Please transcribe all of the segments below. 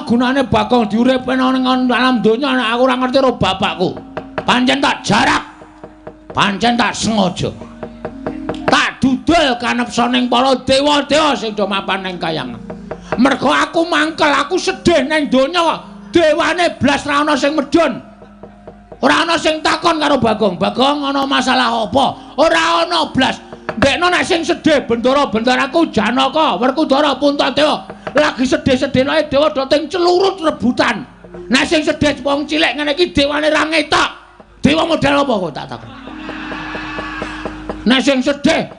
gunane Bagong diuripne ning alam donya nek aku ora ngerti karo bapakku. Pancen tak jarak. Pancen tak sengaja. Tak dudul kanepsaning para dewa-dewa sing do mapan ning kayangan. Mergo aku mangkel, aku sedih ning donya. Dewane blas ra ana sing medhun. Ora ana sing takon karo Bagong. Bagong ana masalah apa? Ora ana blas. Ndekno nek sing sedih bendara-bendaraku Janaka, Werkudara, Puntadewa. Lagi sedih-sedih lae dewa do ting celurut rebutan. Nek sing sedih wong cilik ngene iki dewane ra ngetok. Dewa model apa kok tak takon. Nek sing sedih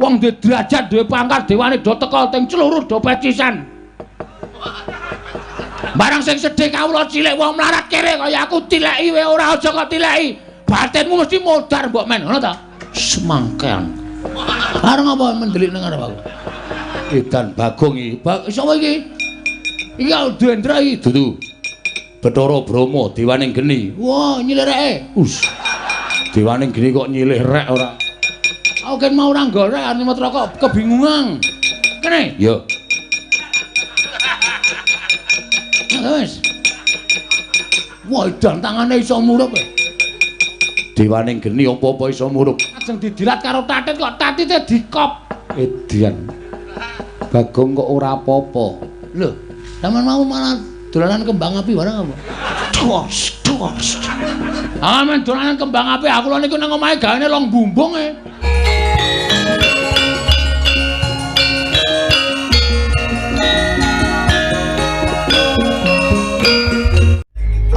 wong duwe derajat, duwe pangkat, dewane do teka ting celurut do pecisan. Barang sing sedih kawula cilik wong mlarat kere kaya aku tileki wae ora aja kok tileki. Batinmu mesti modar mbok men, ngono ta? Semangkean. Areng apa mendelik nang arep aku? Edan Bagong iki. Sapa iki? Iki Dendra iki dudu. Bathara Brahma dewaning geni. Wah, nyilih reke. Us. Dewaning geni kok nyilih rek ora. Aku kan mau ora golek arep kok kebingungan. Kene? Ya. Wis. Wah, edan tangane iso murup. Dewaning geni apa-apa iso murup. Ajeng didilat karo tatit kok tatite dikop. Edan. Bagong kok ora apa-apa. Lho, sampean mau malah dolanan kembang api barang apa? Dos, dos. Ah, men dolanan kembang api aku lho niku nang omahe gawane long bumbung e.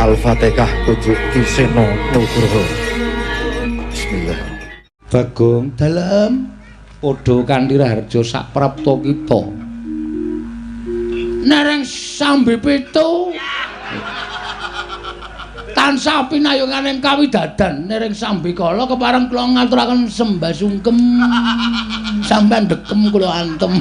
Al-Fatihah Pujuk Ki Seno Nugroho. Bismillah. Bagong dalem padha kanthi raharja sak prapta kita. Nereng sambe pitu tansah pinayunganing kawidadan nereng sambikala kepareng kula ngaturaken sembah sungkem sampean dekem kula antem.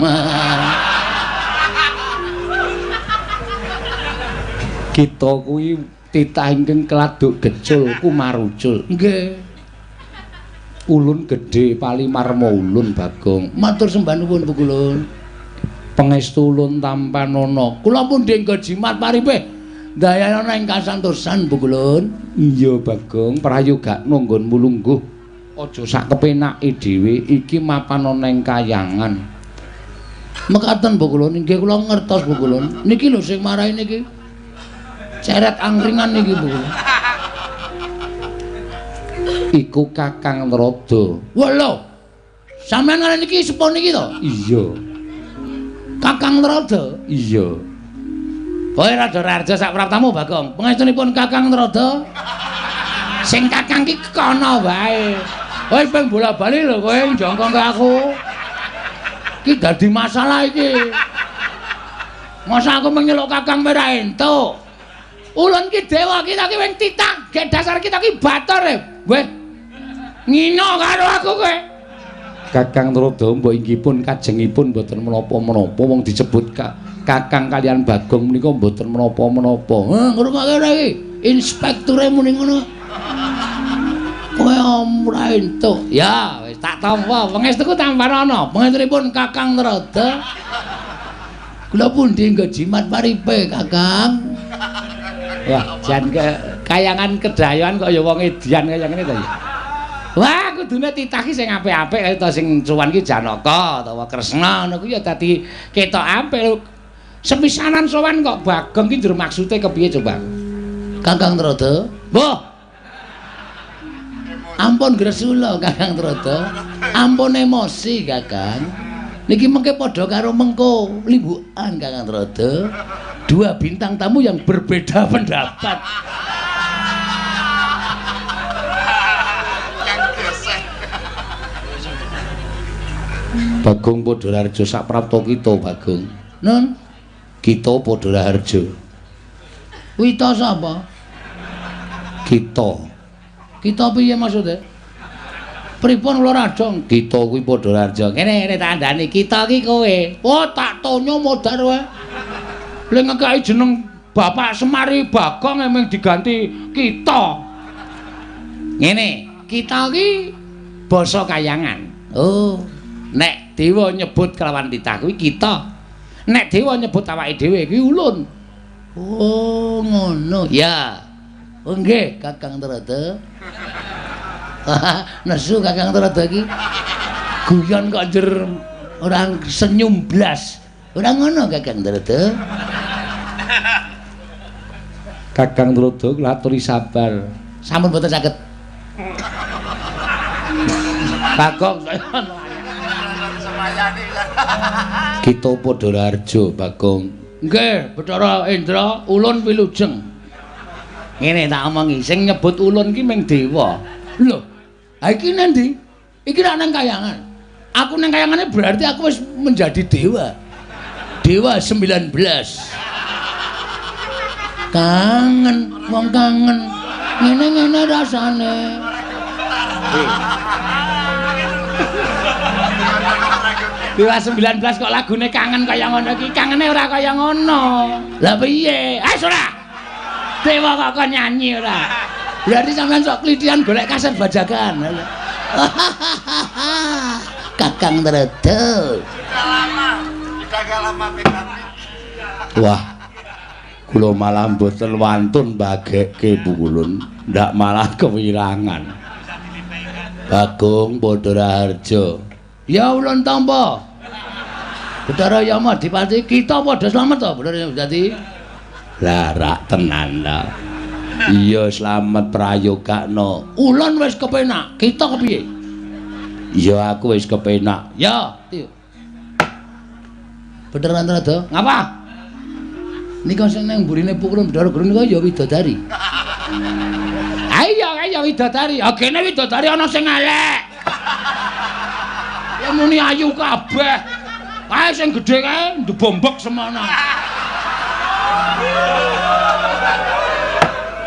Kita kuwi titah ingkang keladuk gecul kumarucul. Nggih. Ulun gedhe palimarma ulun Bagong. Matur sembah nuwun Bu Kulun. Pangestu ulun tampanana. Kula pun denggo jimat paripih. Ndayana ing kasantosan Bu Kulun. Iya Bagong, prayogakno nggonmu lungguh. Aja sak kepenake dhewe iki mapan ana ing kayangan. Mekaten Bu Kulun, nggih kula ngertos Bu Kulun. Niki lho sing marai niki. Ceret angkringan niki Bu. Iku Kakang Narada. Wah lho. Sampeyan ngene niki sepuh niki to? Iya. Kakang Narada? Iya. Kowe rada raharja sak praptamu Bagong. Pangestunipun Kakang Narada. Sing kakang ki kono wae. Kowe ping bola-bali lho kowe njongkong ke aku. Ki dadi masalah iki. Masa aku menyeluk Kakang ora entuk. Ulun ki dewa kita ki wing titah, gek dasar kita ki bator e. Weh. Ngino karo aku kowe. Kakang Narada mbok inggih pun kajengipun mboten menapa-menapa wong disebut Kakang kalian Bagong menika mboten menapa-menapa. Heh, ngrungokke ora iki? Inspekture muni ngono. Kowe ora entuk. Ya, wis tak tampa. Pangestuku tampanana. Pangestunipun Kakang Narada. Kula pundi nggo jimat paripe, Kakang? Wah, jan kayangan kedayoan kok ya wong edian kaya ngene to ya. Wah, kudune titah ki sing apik-apik kaya to sing cuwan ki Janaka utawa Kresna ngono kuwi ya dadi ketok apik. Sepisanan sowan kok Bagong ki njero maksude kepiye coba? Kakang Narada. Mbah. Ampun gresula Kakang Narada. Ampun emosi Kakang. Niki mengke padha karo mengko limbukan Kakang Narada. Dua bintang tamu yang berbeda pendapat. Bagong padha raharja sak prapta kita Bagong. Nun, kita padha raharja. Wita sapa? Kita. Kita piye maksude? Pripun kula radong? Kita kuwi padha raharja. Kene kene tak andani, kita ki kowe. Oh, tak tonyo modar wae. Le ngekeki jeneng Bapak Semari Bagong emeng diganti kita. Ngene, kita ki basa kayangan. Oh, nek dewa nyebut kelawan titah kuwi kita. Nek dewa nyebut awake dhewe kuwi ulun. Oh, ngono. Ya. Oh nggih, Kakang Narada. Nesu Kakang Narada iki. Guyon kok njer ora senyum blas. Ora ngono Kakang Narada. Kakang Narada kula aturi sabar. Sampun boten saged. Bagong kita padha raharja, Bagong. Nggih, Bathara Indra, ulun wilujeng. Ngene tak omongi, sing nyebut ulun ki ming dewa. Lho, ha iki nang ndi? Iki rak nang kayangan. Aku nang kayangane berarti aku wis menjadi dewa. Dewa 19. Kangen, wong kangen. Ngene-ngene rasane. Dewa 19 kok lagune kangen kaya ngono iki, kangene ora kaya ngono. Lah piye? Ah ora. Dewa kok kon nyanyi ora. Berarti sampean sok klithian golek kaset bajakan. Kakang Narada. Sudah lama PKB. Wah. Kula malah mboten wantun bagekke Bu Ulun, ndak malah kewirangan. Bagong padha raharja. Ya ulun tampa. Bathara Yama Adipati kita padha slamet to, Bathara Yama Adipati. Lah rak tenan ta. Iya slamet prayogakno. Ulun wis kepenak, kita kepiye? Iya aku wis kepenak. Ya, Bathara Narada, ngapa? Nika sing nang mburine pukulun Bathara Guru nika ya widodari. Ayo ayo widodari. Ah kene widodari ana sing elek. Ya muni ayu kabeh. Kae sing gedhe kae ndebombok semono.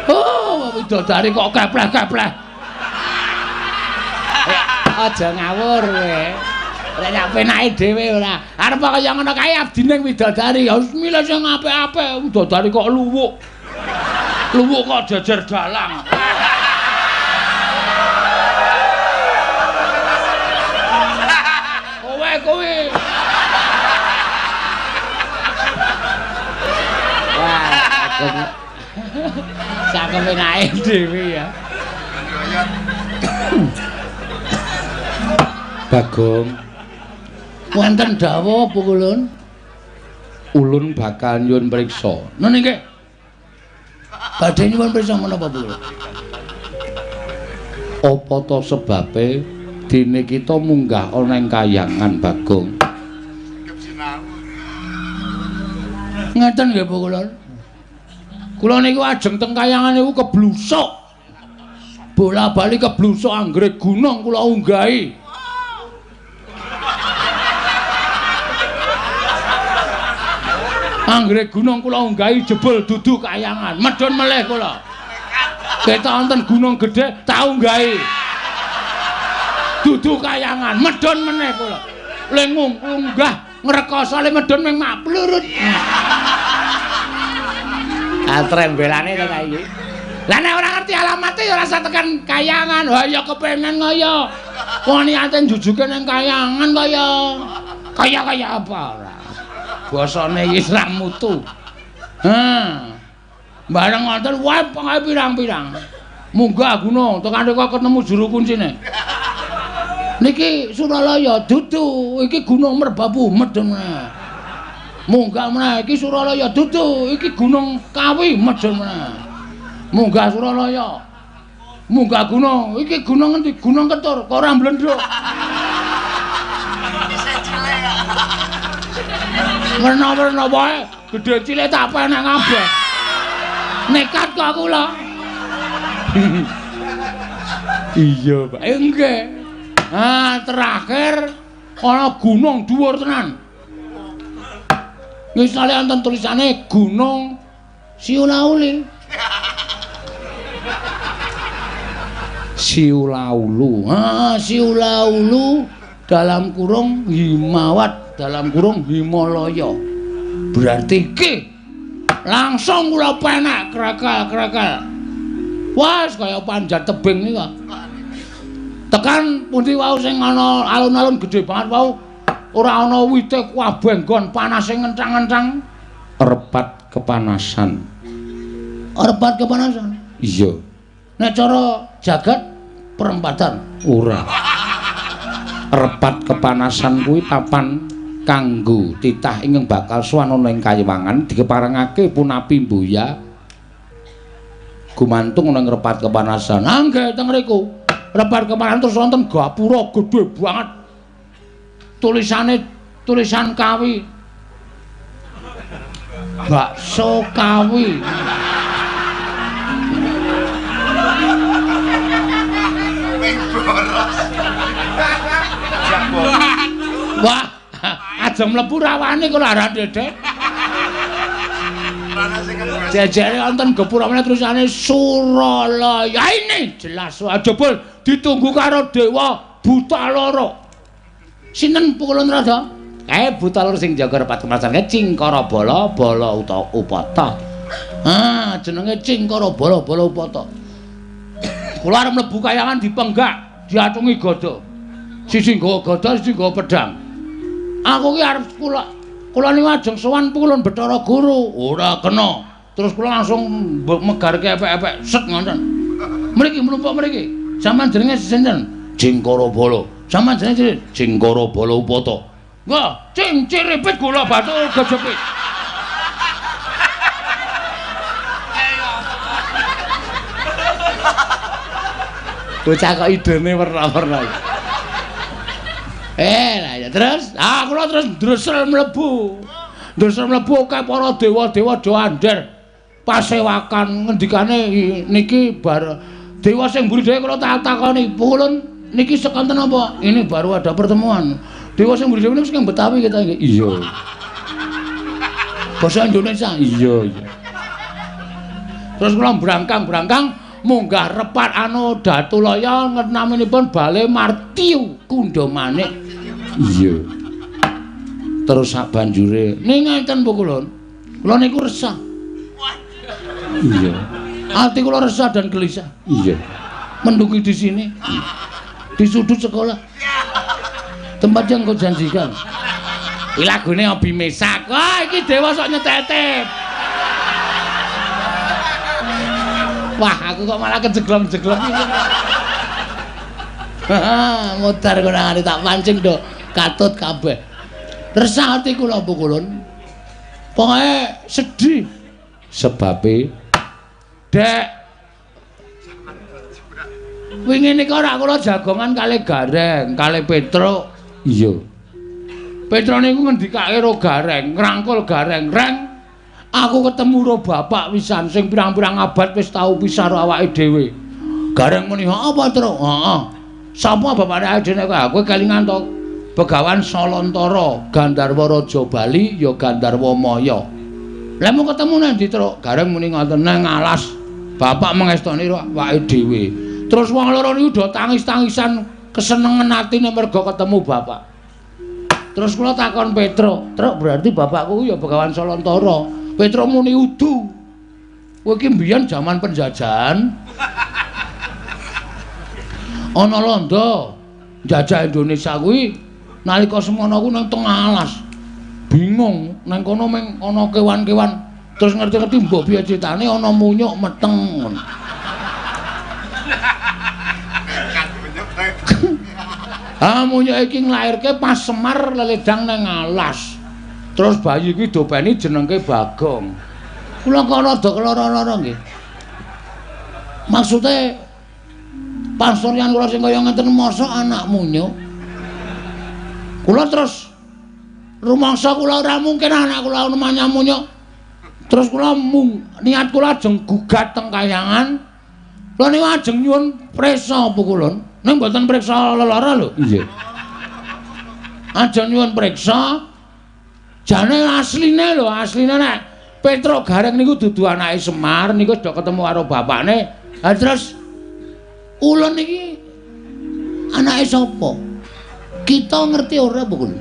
Oh, widodari kok kepleh-kepleh. Aja ngawur kowe. Ora sak penake dhewe ora. Arep kaya ngono kae abdine widodari. Ya wis milih sing apik-apik. Widodari kok luwuk. Luwuk kok jejer dalang. Kowe kowe. Wah, sak penake dhewe ya. Bagong. Wonten dawuh pukulun. Ulun bakal nyuwun priksa. Nene nggih. Badhe nyuwun priksa menapa pukulun? Apa ta sebabe dene kita munggah ana ing kayangan Bagong? Ngeten nggih pukulun. Kula niku ajeng teng kayangan niku keblusuk. Bola-bali keblusuk anggere gunung kula unggahi. Anggere gunung kula unggahi jebul dudu kayangan, medhun melih kula. Ketok wonten gunung gedhe tak unggahi. Dudu kayangan, medhun meneh kula. Le ngunggah ngrekoso le medhun ming maplurut. Ah trembelane to ta iki. Lah nek ora ngerti alamate ya ora usah tekan kayangan. Ha ya kepengen kaya. Wong niate njujuke ning kayangan kaya. Kaya-kaya apa ora. Basane iki ra mutu. Ha. Bareng wonten wae pengae pirang-pirang. Munggah gunung tekan rika ketemu juru kuncine. Niki Suralaya dudu, iki Gunung Merbabu medhun meneh. Munggah meneh iki Suralaya dudu, iki Gunung Kawi medhun meneh. Munggah Suralaya. Munggah gunung, iki gunung endi? Gunung Ketur, kok ora mblendhuk. Werna-werna wae, gedhe cilik tak penek kabeh. Nekat kok aku lho. Iya, Pak. Nggih. Ah, terakhir ana gunung dhuwur tenan. Misale wonten tulisane Gunung Siulauli. Siulaulu. Ah, Siulaulu dalam kurung Himawat dalam kurung Himalaya. Berarti iki langsung kula penek krekel-krekel. Wah, kaya panjat tebing nika. Tekan pundi wau sing ana alun-alun gedhe banget wau, ora ana wite kabeh nggon panase ngenthang-ngenthang. Repat kepanasan. Repat kepanasan? Iya. Nek cara jagat perempatan? Ora. Repat kepanasan kuwi papan kanggo titah ingkang bakal sowan ana ing kayiwangan dikeparengake punapi mbuya gumantung ana ing repat kepanasan. Ah nggih teng mriku. Repat kepanasan terus wonten gapura gedhe banget. Tulisane tulisan Kawi. Bakso Kawi. Wah, aja mlebu rawane kok lara dedek. Jejere wonten gapura meneh tulisane Suralaya. Ini jelas jebul ditunggu karo dewa buta loro. Sinten Pukulun Rada? Kae buta loro sing jaga repat kepanasan kae Cingkara Bala Bala utawa Upata. Ah, jenenge Cingkara Bala Bala Upata. Kula arep mlebu kayangan dipenggak, diatungi gada. Sisi nggawa gada, sisi nggawa pedang. Aku ki arep kula niku ajeng sowan Pukulun Bathara Guru. Ora kena. Terus kula langsung megarke epek-epek set ngoten. Mriki mlumpuk mriki. Sampeyan jenenge sinten? Cingkara Bala. Sampeyan jenenge Cingkara Bala Upata. Nggih, cing ciripit gula batu gejepit. Bocah kok idene werna-werna iki. Lah ya terus, ah kula terus ndresel mlebu. Ndresel mlebu akeh para dewa-dewa do andher. Pasewakan ngendikane niki bar dewa sing mburi dhewe kula tak takoni, "Pukulun niki sekonten apa?" Ini baru ada pertemuan. Dewa sing mburi dhewe niku sing Betawi kita iki. Iya. Basa Indonesia. Iya, iya. Terus kula brangkang-brangkang munggah repat anu Datulaya naminipun Bale Martiu Kundha Manik. Iya. Terus sak banjure ning ngeten Pukulun. Kula niku resah. Iya. Ati kula resah dan gelisah. Iya. Menduki di sini. Di sudut sekolah. Tempat yang kau janjikan. Iki lagune Obi Mesak. Wah, iki dewa sok nyetetep. Wah, aku kok malah kejeglong-jeglong iki. Mutar konangane tak pancing do katut kabeh. Resah ati kula Pukulun. Pokoke sedih. Sebabe Dek wingi nika ora kula jagongan kalih Gareng, kalih Petruk. Iya. Petruk niku ngendikake ro Gareng, ngrangkul Gareng, "Reng, aku ketemu ro bapak pisan sing pirang-pirang abad wis tau pisah ro awake dhewe." Gareng muni, "Apa, Truk?" "Heeh." "Sapa bapakne awake dhewe nek kowe kelingan to Begawan Salantara, Gandharwa Raja Bali ya Gandharwa Maya." "Lah mau ketemu nang ndi, Truk?" Gareng muni ngoten, "Nang alas." Bapak mengestoni ro awake dhewe. Terus wong loro niku do tangis-tangisan kesenengan atine mergo ketemu bapak. Terus kula takon Petruk, "Truk, berarti bapakku ya Begawan Salantara." Petruk muni, "Udu. Kowe iki mbiyen jaman penjajahan. Ana londo njajah Indonesia kuwi nalika semono kuwi nang tengah alas. Bingung nang kono meng ana kewan-kewan. Terus ngerti-ngerti mbok piye critane ana munyuk meteng." Ah munyuk iki nglairke pas Semar leledang nang alas. Terus bayi iki dopeni jenengke Bagong. Kula kok rada keloro-loro nggih. Maksude pasuryan kula sing kaya ngeten mosok anak munyuk. Kula terus rumangsa kula ora mungkin anak kula namanya munyuk. Terus kula niat kula ajeng gugat teng kayangan. Kula niku ajeng nyuwun priksa Pukulun. Ning mboten priksa lelara lho. Nggih. Ajeng nyuwun priksa. Jane asline lho, asline nek Petruk Gareng niku dudu anake Semar niku wis do ketemu karo bapakne. Ha terus ulun niki anake sapa? Kita ngerti ora Pukulun?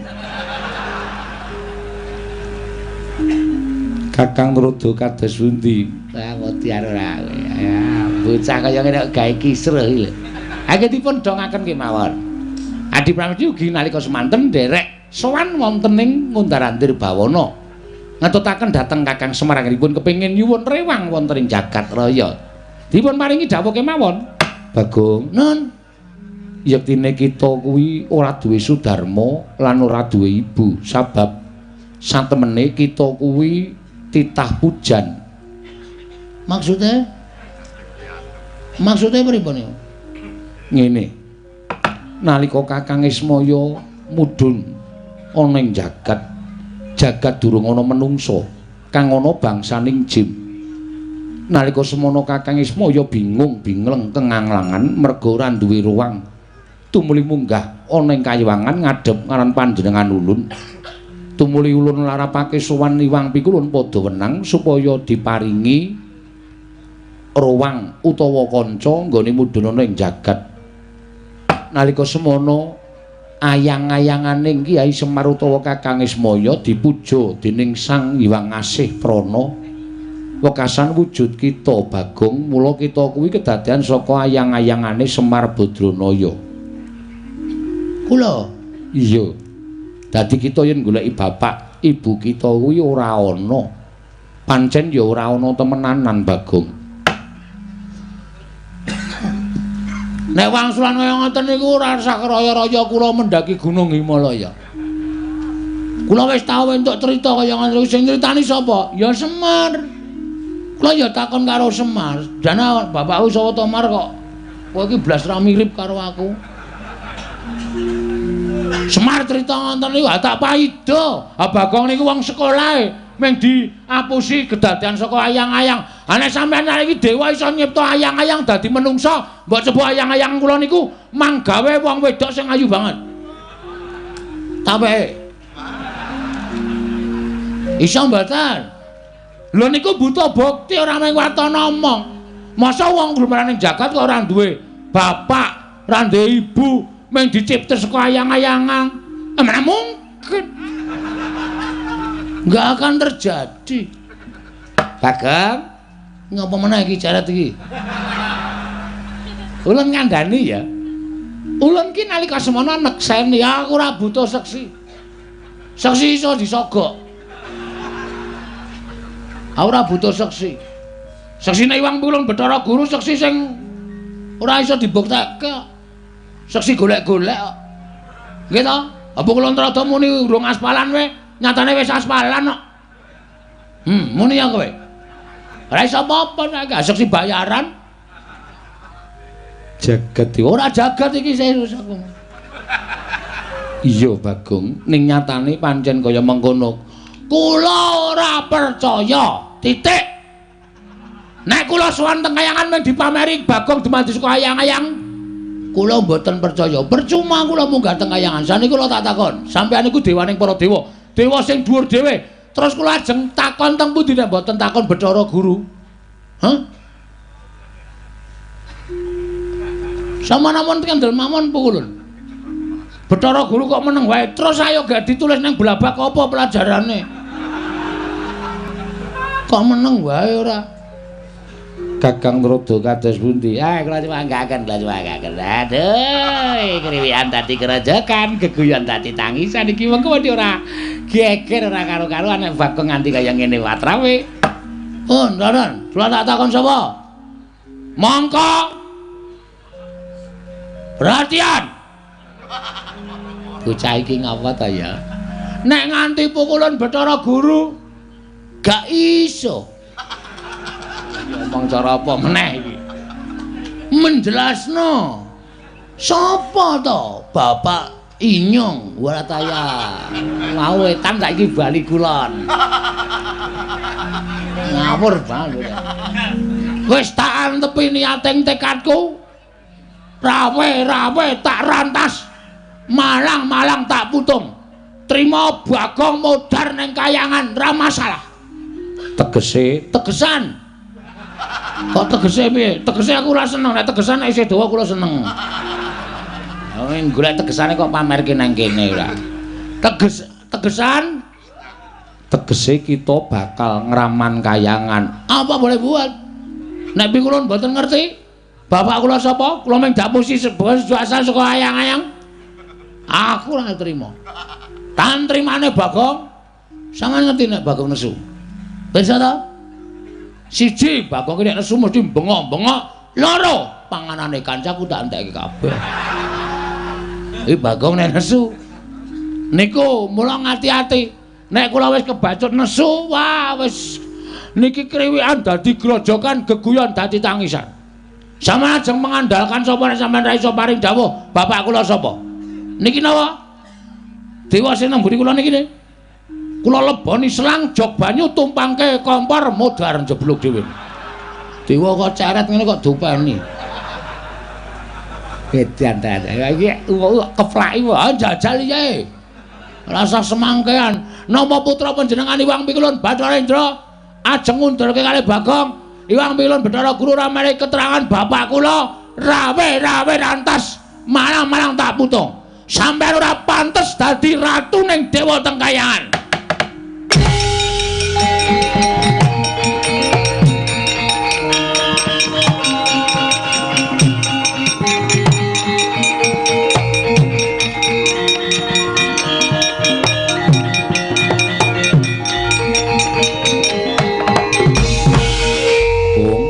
Kakang Rada kados pundi? Wah, wedi ora. Ya, bocah kaya ngene kok gawe kisruh iki lho. Anggen dipun dongaken kemawon. Adi Pramesti ugi nalika semanten nderek sowan wonten ing Ngundar-andir Bawana. Ngetutaken dhateng Kakang Semar anggenipun kepengin nyuwun rewang wonten ing jagat raya. Dipun paringi dawuh kemawon. Bagong, nun. Yektine kita kuwi ora duwe sudarma lan ora duwe ibu, sabab satemene kita kuwi titah pujan. Maksudnya? Maksudnya pripun niku? Ngene. Nalika Kakang Ismaya mudhun ana ing jagat, jagat durung ana menungsa, kang ana bangsaning jim. Nalika semono Kakang Ismaya bingung bingleng kenganglangan merga ora duwe ruang. Tumuli munggah ana ing kayiwangan ngadhep ngaran panjenengan ulun. Tumuli ulun larapake sowan Iwang Pikulun padha wenang supaya diparingi ruang utawa kanca nggone mudhun ana ing jagat. Nalika semono ayang-ayanganing Kyai Semar utawa Kakang Ismaya dipuja dening Sang Hyang Asih Prana. Wekasan wujud kita Bagong, mula kita kuwi kedadean saka ayang-ayangane Semar Badranaya. Kula? Iya. Dadi kita yen goleki bapak, ibu kita kuwi ora ana. Pancen ya ora ana temenanan, Bagong. Nek wangsulan kaya ngoten niku ora usah raya-raya kula mendaki Gunung Himalaya. Kula wis tau entuk crita kaya ngoten niku, sing nyritani sapa? Ya Semar. Kula ya takon karo Semar, "Jane bapakku sapa to, Mar kok kowe iki blas ra mirip karo aku?" Semar crita ngoten niku tak paida. Ha Bagong niku wong sekolahe mung diapusi kedadean saka ayang-ayang. Ha nek sampeyan iki dewa iso nyipta ayang-ayang dadi menungsa, mbok coba ayang-ayang kula niku manggawe wong wedok sing ayu banget. Tape. Iso mboten? Lho niku butuh bukti ora mung watana omong. Masa wong glumaran ing jagat kok ora duwe bapak, ora duwe ibu, mung dicipta saka ayang-ayangan. Mana mungkin. Enggak akan terjadi. Bagong, ngapa meneh iki jarat iki? Ulun ngandani ya. Ulun ki nalika semono nekseni aku ora butuh seksi. Seksi iso disogok. Aku ora butuh seksi. Seksine Iwang Pulung Bathara Guru seksi sing ora iso dibuktekke. Seksi golek-golek kok. Nggih to? Apa kula nrada muni urung aspalan we, nyatane wis aspalan kok. Muni ya kowe. Ora iso apa-apa nek seksi bayaran. Jagat ora jagat iki serius aku. Iya Bagong, ning nyatane pancen kaya mengkono. Kula ora percaya. Titik. Nek kula sowan teng kayangan mung dipameri Bagong dumadi saka ayang-ayang, kula mboten percaya. Percuma kula munggah teng kayangan. Saniki kula tak takon, sampeyan niku dewaning para dewa, dewa sing dhuwur dhewe. Terus kula ajeng takon teng pundi nek mboten takon Bathara Guru? Hah? Sama namon kendel mawon pukulun. Bathara Guru kok meneng wae. Terus ayo gak ditulis nang blabak apa pelajarane? Kok meneng wae ora? Kakang Nrada kados pundi? Ah, kula nyuwanggaken, kula nyuwanggaken. Aduh, kriwikan dadi kerojokan, geguyon dadi tangisan iki mengko wedi ora geger ora karo-karuan nek Bagong nganti kaya ngene watrawe. Oh, Nradan, kula tak takon sapa? Mongko. Perhatian. Bocah iki ngapa ta ya? Nek nganti pukulan Bathara Guru gak iso. Ngomong cara apa meneh iki? Menjelasno. Sapa to? Bapak Inyong Warataya. Mau wetan saiki bali kulon. Ngawur banget. Wis tak antepi niating tekadku. Rawe-rawe tak rantas. Malang-malang tak putung. Trima Bagong modar ning kayangan ra masalah. Tegese, tegesan. Kok tegese piye? Tegese aku ora seneng, nek tegesan nek isih dawa kula seneng. Nek golek tegesane kok pamerke nang kene ora. Tegesan tegese kita bakal ngraman kayangan. Apa boleh buat? Nek pikulun mboten ngerti, bapak kula sapa? Kula mung dapusi sebuah asal saka ayang-ayang. Aku ora trima. Tan trimane Bagong. Sampeyan ngerti nek Bagong nesu? Pirsa ta? Siji, Bagong ki nek nesu mesti bengok-bengok. Loro, panganane kancaku tak entekke kabeh. Iki Bagong nek nesu. Niku mula ngati-ati. Nek kula wis kebacut nesu, wah wis niki kriwikan dadi grojokan, geguyon dadi tangisan. Sampeyan ajeng mengandalkan sapa nek sampeyan ra iso paring dawuh bapak kula sapa? Niki napa? Dewa sing nang mburi kula niki ne. Kula leboni selang jog banyu tumpangke kompor modar njeblug dhewe. Dewa kok ceret ngene kok dupeni. Edan ta. Iki keplaki wae jajal piye. Rasa semangkean. Napa putra panjenengan Iwang Pikulun Bathara Indra ajeng ngundurke kalih Bagong? Iwang Pikulun Bathara Guru ora menehi keterangan bapak kula rawe-rawe rantas malang-malang tak putung. Sampeyan ora pantes dadi ratu ning dewa teng kayangan.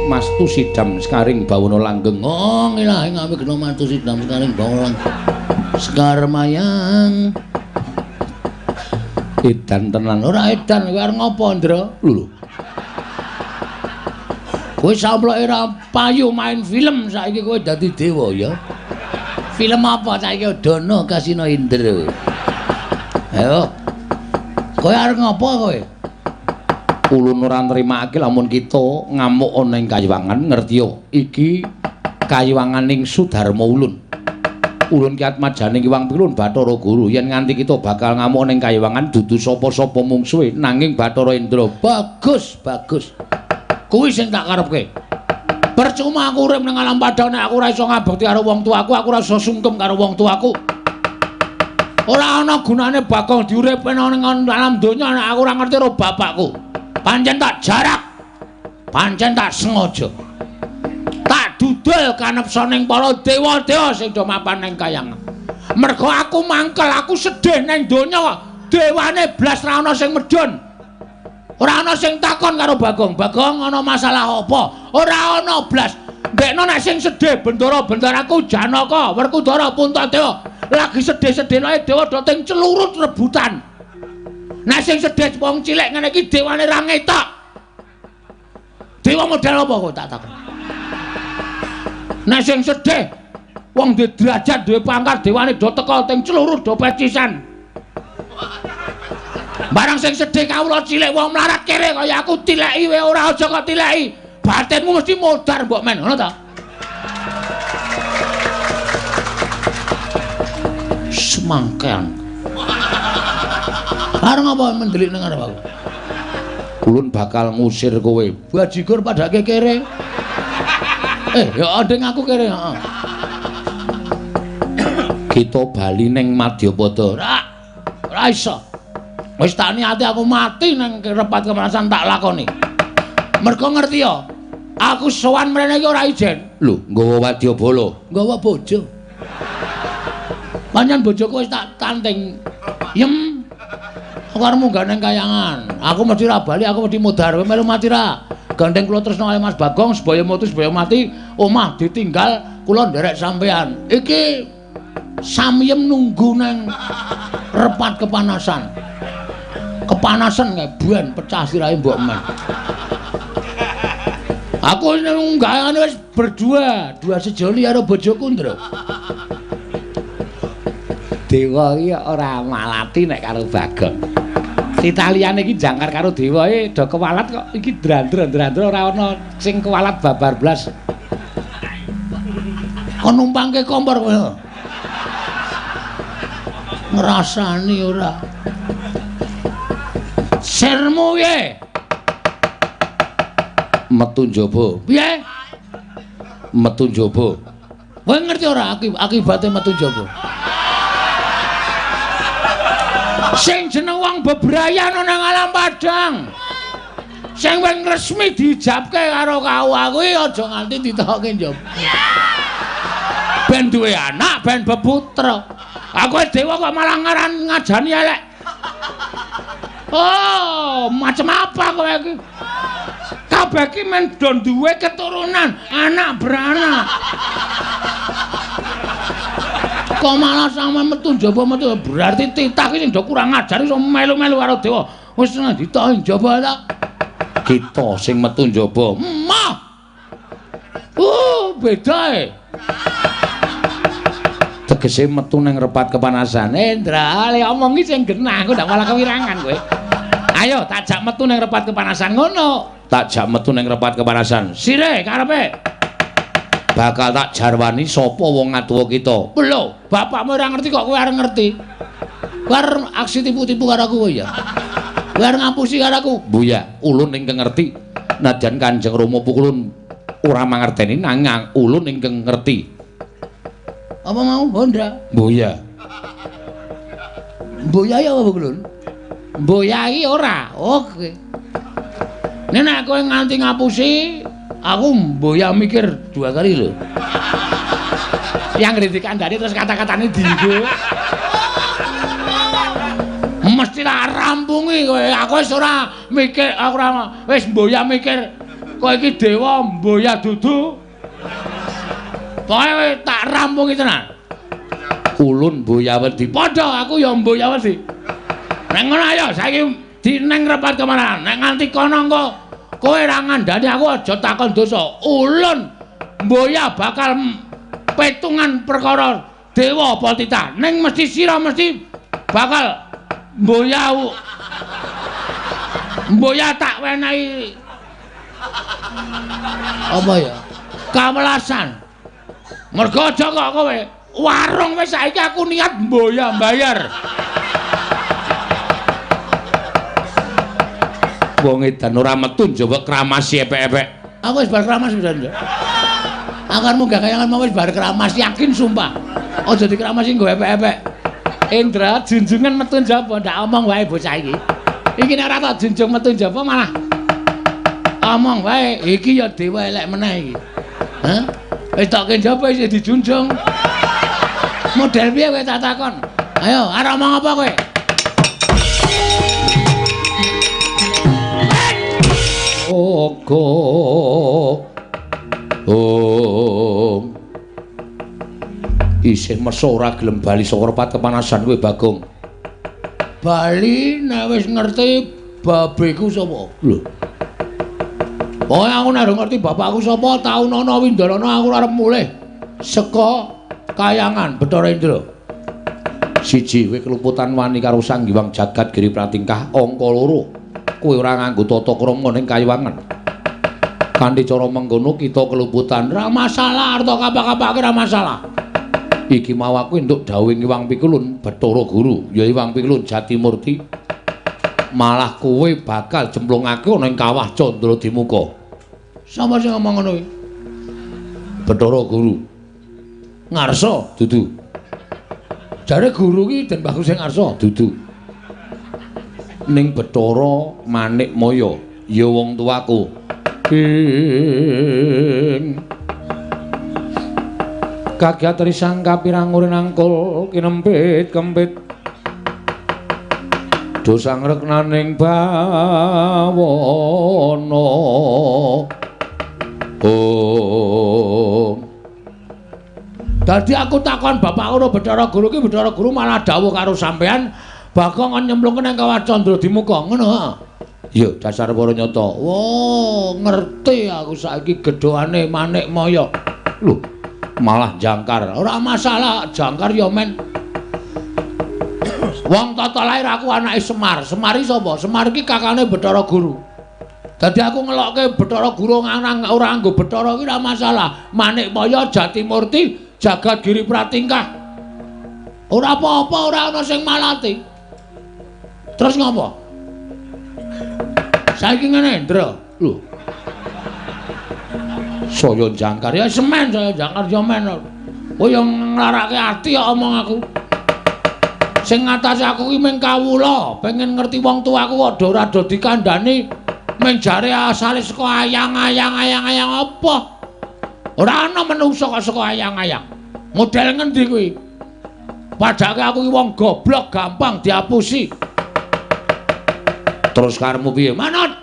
Mastu sidam sekaring bawana langgeng. Oh, ngilahi ngawi gena mastu sidam sekaring bawana langgeng. Sekar mayang. Edan tenan. Ora edan kowe arep ngopo, Ndra? Lho. Kowe samploke ora payu main film saiki kowe dadi dewa ya. Film apa saiki Dono Kasino Indra. Ayo. Kowe arep ngopo kowe? Ulun ora nrimake lamun kita ngamuk ana ing kayiwangan, ngertiya iki kayiwanganing Sudarma ulun. Ulun ki atmajaning Iwang Pilun Bathara Guru yen nganti kita bakal ngamuk ana ing kayiwangan dudu sapa-sapa mungsuhe nanging Bathara Indra. Bagus, bagus. Kuwi sing tak karepke. Percuma aku urip nang alam padang nek aku ora iso ngabekti karo wong tuaku, aku ora iso sungkem karo wong tuaku. Ora ana gunane Bagong diuripne nang alam donya nek aku ora ngerti karo bapakku. Pancen tak jarak, pancen tak sengaja, tak dudul kanepsaning para dewa-dewa sing do mapan ning kayangan. Mergo aku mangkel, aku sedih ning donya, dewane blas ra ana sing medhun. Ora ana sing takon karo Bagong. Bagong ana masalah apa? Ora ana blas. Ndekno nek sing sedih bendara-bendaraku Janaka, Werkudara, Puntadewa lagi sedih-sedih dewa do ting celurut rebutan. Nek sing sedih wong cilik ngene iki dewane ra ngetok. Dewa model apa kok tak takon. Nek sing sedih wong duwe derajat, duwe pangkat, dewane do teka teng celurut do pecisan. Barang sing sedih kawula cilik wong mlarat kere kaya aku tileki wae ora aja kok tileki. Batinmu mesti modar mbok men, ngono ta? Semangkean. Arep ngapa mendelik nang arep aku? Ulun bakal ngusir kowe. Bajigur padake kere. Ya andeng aku kere, heeh. Kita bali ning Madyapada. Ora, ora iso. Wis tak niati aku mati nang repat kemerasan tak lakoni. Mergo ngerti ya, aku sowan mrene iki ora ijen. Lho, nggawa wadyabala, nggawa bojo. Pancen bojoku wis tak tanting. Yem. Aku arep munggah nang kayangan. Aku mesti ra bali, aku mesti modar. Kowe melu mati ra? Gandeng kula tresna kali Mas Bagong, sebaya mutu sebaya mati, omah ditinggal kula nderek sampean. Iki samyem nunggu nang repat kepanasan. Kepanasan kae ben pecah sirahe mbok men. Aku nunggah wis berdua, dua sejoli karo bojoku, Ndra. Dewa iki ora malati nek karo Bagong. Titaliane iki jangkar karo dewa e do kewalat kok iki drandra-drandra ora ana sing kewalat babar blas. Kon numpangke kompor kowe. Ngrasani ora. Sirmu piye? Metu njaba. Piye? Metu njaba. Kowe ngerti ora akibate metu njaba? Sing jeneng wong bebrayan ana nang alam padang. Sing wis resmi diijabke karo KUA kuwi aja nganti ditokke njaba. Ben duwe anak, ben beputra. Aku dewa kok malah ngaran ngajani elek. Oh, macam apa kowe iki? Kabeh iki men do duwe keturunan, anak beranak. Kok malah sama metu njaba metu berarti titah iki sing do kurang ajar iso melu-melu karo dewa. Wis ditok njaba ta. Kita sing metu njaba. Mah. Beda e. Tegese metu ning repat kepanasan. Endra, le omong iki sing genah, aku ndak malah kewirangan kowe. Ayo tak jak metu ning repat kepanasan ngono. Tak jak metu ning repat kepanasan. Sire karepe. Bakal tak jarwani sapa wong ngatuwa kita. Lho, bapakmu ora ngerti kok kowe arep ngerti. Kowe arep aksi tipu-tipu karo aku ya. Kowe arep ngapusi karo aku. Buya, ulun ingkang ngerti. Nadyan Kanjeng Rama pukulun ora mangerteni nanging ulun ingkang ngerti. Apa mau, Honda? Buya. Buya ya apa kulun? Buya iki ora. Oke. Nek kowe nganti ngapusi aku mboya mikir dua kali lho. Yang dikandani terus kata-katane dienggo. Mesti tak rampungi kowe. Aku wis ora mikir, aku ora wis mboya mikir kowe iki dewa mboya dudu. Pokoke tak rampungi tenan. Ulun mboya wedi. Padha aku ya mboya wedi. Nek ngono ayo saiki dineng repat kemana. Nek nganti kono engko kowe ora ngandani aku aja takon dosa. Ulun mboya bakal petungan perkara dewa apa titah. Ning mesti sira mesti bakal mboya mboya tak wenehi apa ya? Kawelasan. Mergo aja kok kowe. Warung wis saiki aku niat mboya mbayar. Wong edan ora metu njaba kramasi epek-epek. Aku wis bar kramas pisan. Aku arep munggah kayangan mau wis bar kramas yakin sumpah. Aja dikramasi nggo epek-epek. Indra junjungan metu njaba ndak omong wae bocah iki. Iki nek ora tak junjung metu njaba malah omong wae. Iki ya dewa elek meneh iki. Hah? Wis tokke njaba isih dijunjung. Model piye kowe tak takon? Ayo, arep omong apa kowe? Ogo. Om. Isih meso ora gelem bali saka repat kepanasan kowe Bagong. Bali nek wis ngerti babeku sapa? Lho. Pokoke aku nek ngerti bapakku sapa, taunana windalana aku arep mulih saka kayangan Bathara Indra. Siji kowe keluputan wani karo Sang Hyang Jagat Giri Pratingkah, angka loro kowe ora nganggo tata krama ning kayuwangan. Kanthi cara mengkono kita keluputan ora masalah, arta kapak-kapake ora masalah. Iki mau aku entuk dawuhing Hyang Pikulun Bathara Guru, ya Hyang Pikulun Jatimurti. Malah kowe bakal jemplungake ana ing kawah Candra Dimuka. Sapa sing ngomong ngono kuwi? Bathara Guru. Ngarsa dudu. Jare guru ki Den Bagus sing ngarsa dudu. Ning Bathara Manik Maya ya wong tuaku. Ing kagiat risang kapirang urin angkul kinempit kempit dosa ngreknaning bawana. Om. Dadi aku takon bapak ngono Bathara Guru ki Bathara Guru malah dawuh karo sampean Bagong kon nyemplungke nang kawah Candra Dimuka ngono ha. Ya dasar para nyata. Wah, ngerti aku saiki gedhoane Manik Maya. Lho, malah jangkar. Ora masalah, jangkar ya men. Wong tata lahir aku anake Semar. Semar iki sapa? Semar iki kakane Bathara Guru. Dadi aku ngelokke Bathara Guru ora nganggo Bathara iki ora masalah. Manik Maya Jatimurti Jagat Giri Pratingkah. Ora apa-apa, ora ana sing malati. Terus ngopo? Saiki ngene, Ndra. Lho. Saya jangkar ya semen, saya jangkar ya men. Kowe yo nglarake ati kok omong aku. Sing ngatasi aku ki mung kawula, pengen ngerti wong tuaku kok ora do dikandani mung jare asale saka ayang-ayang apa. Ora ana menungsa kok saka ayang-ayang. Model ngendi kuwi? Padake aku ki wong goblok gampang diapusi. Terus karepmu piye? Manut.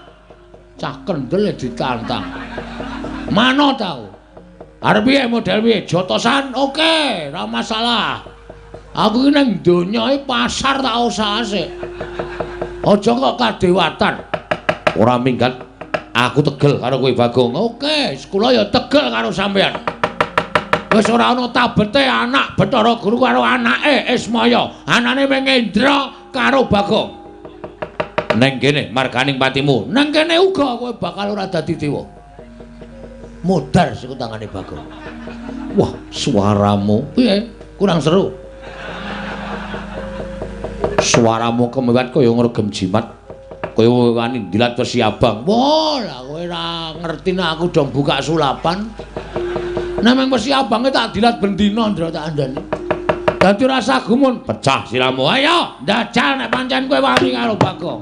Cah kendel ditantang. Manut tau. Arep piye model piye? Jotosan oke, ora masalah. Aku iki nang donya iki pasar tak usahase. Aja kok kadewatan. Ora minggat. Aku tegel karo kowe Bagong. Oke, kula ya tegel karo sampean. Wis ora ana tabete anak Bathara Guru karo anake Ismaya. Anane Mengendra karo Bagong. Neng kene marganing patimu. Neng kene uga kowe bakal ora dadi dewa. Modar siku tangane Bagong. Wah, suaramu piye? Kurang seru. Suaramu kemewat kaya ngregem jimat. Kaya wani ndilat wesi abang. Wah, lah kowe ora ngerti nek aku dong buka sulapan. Nek meng wesi abange tak dilat bendina ndra tak andani. Dadi rasa gumun, pecah siramu. Ayo, ndajal nek pancen kowe wani karo Bagong.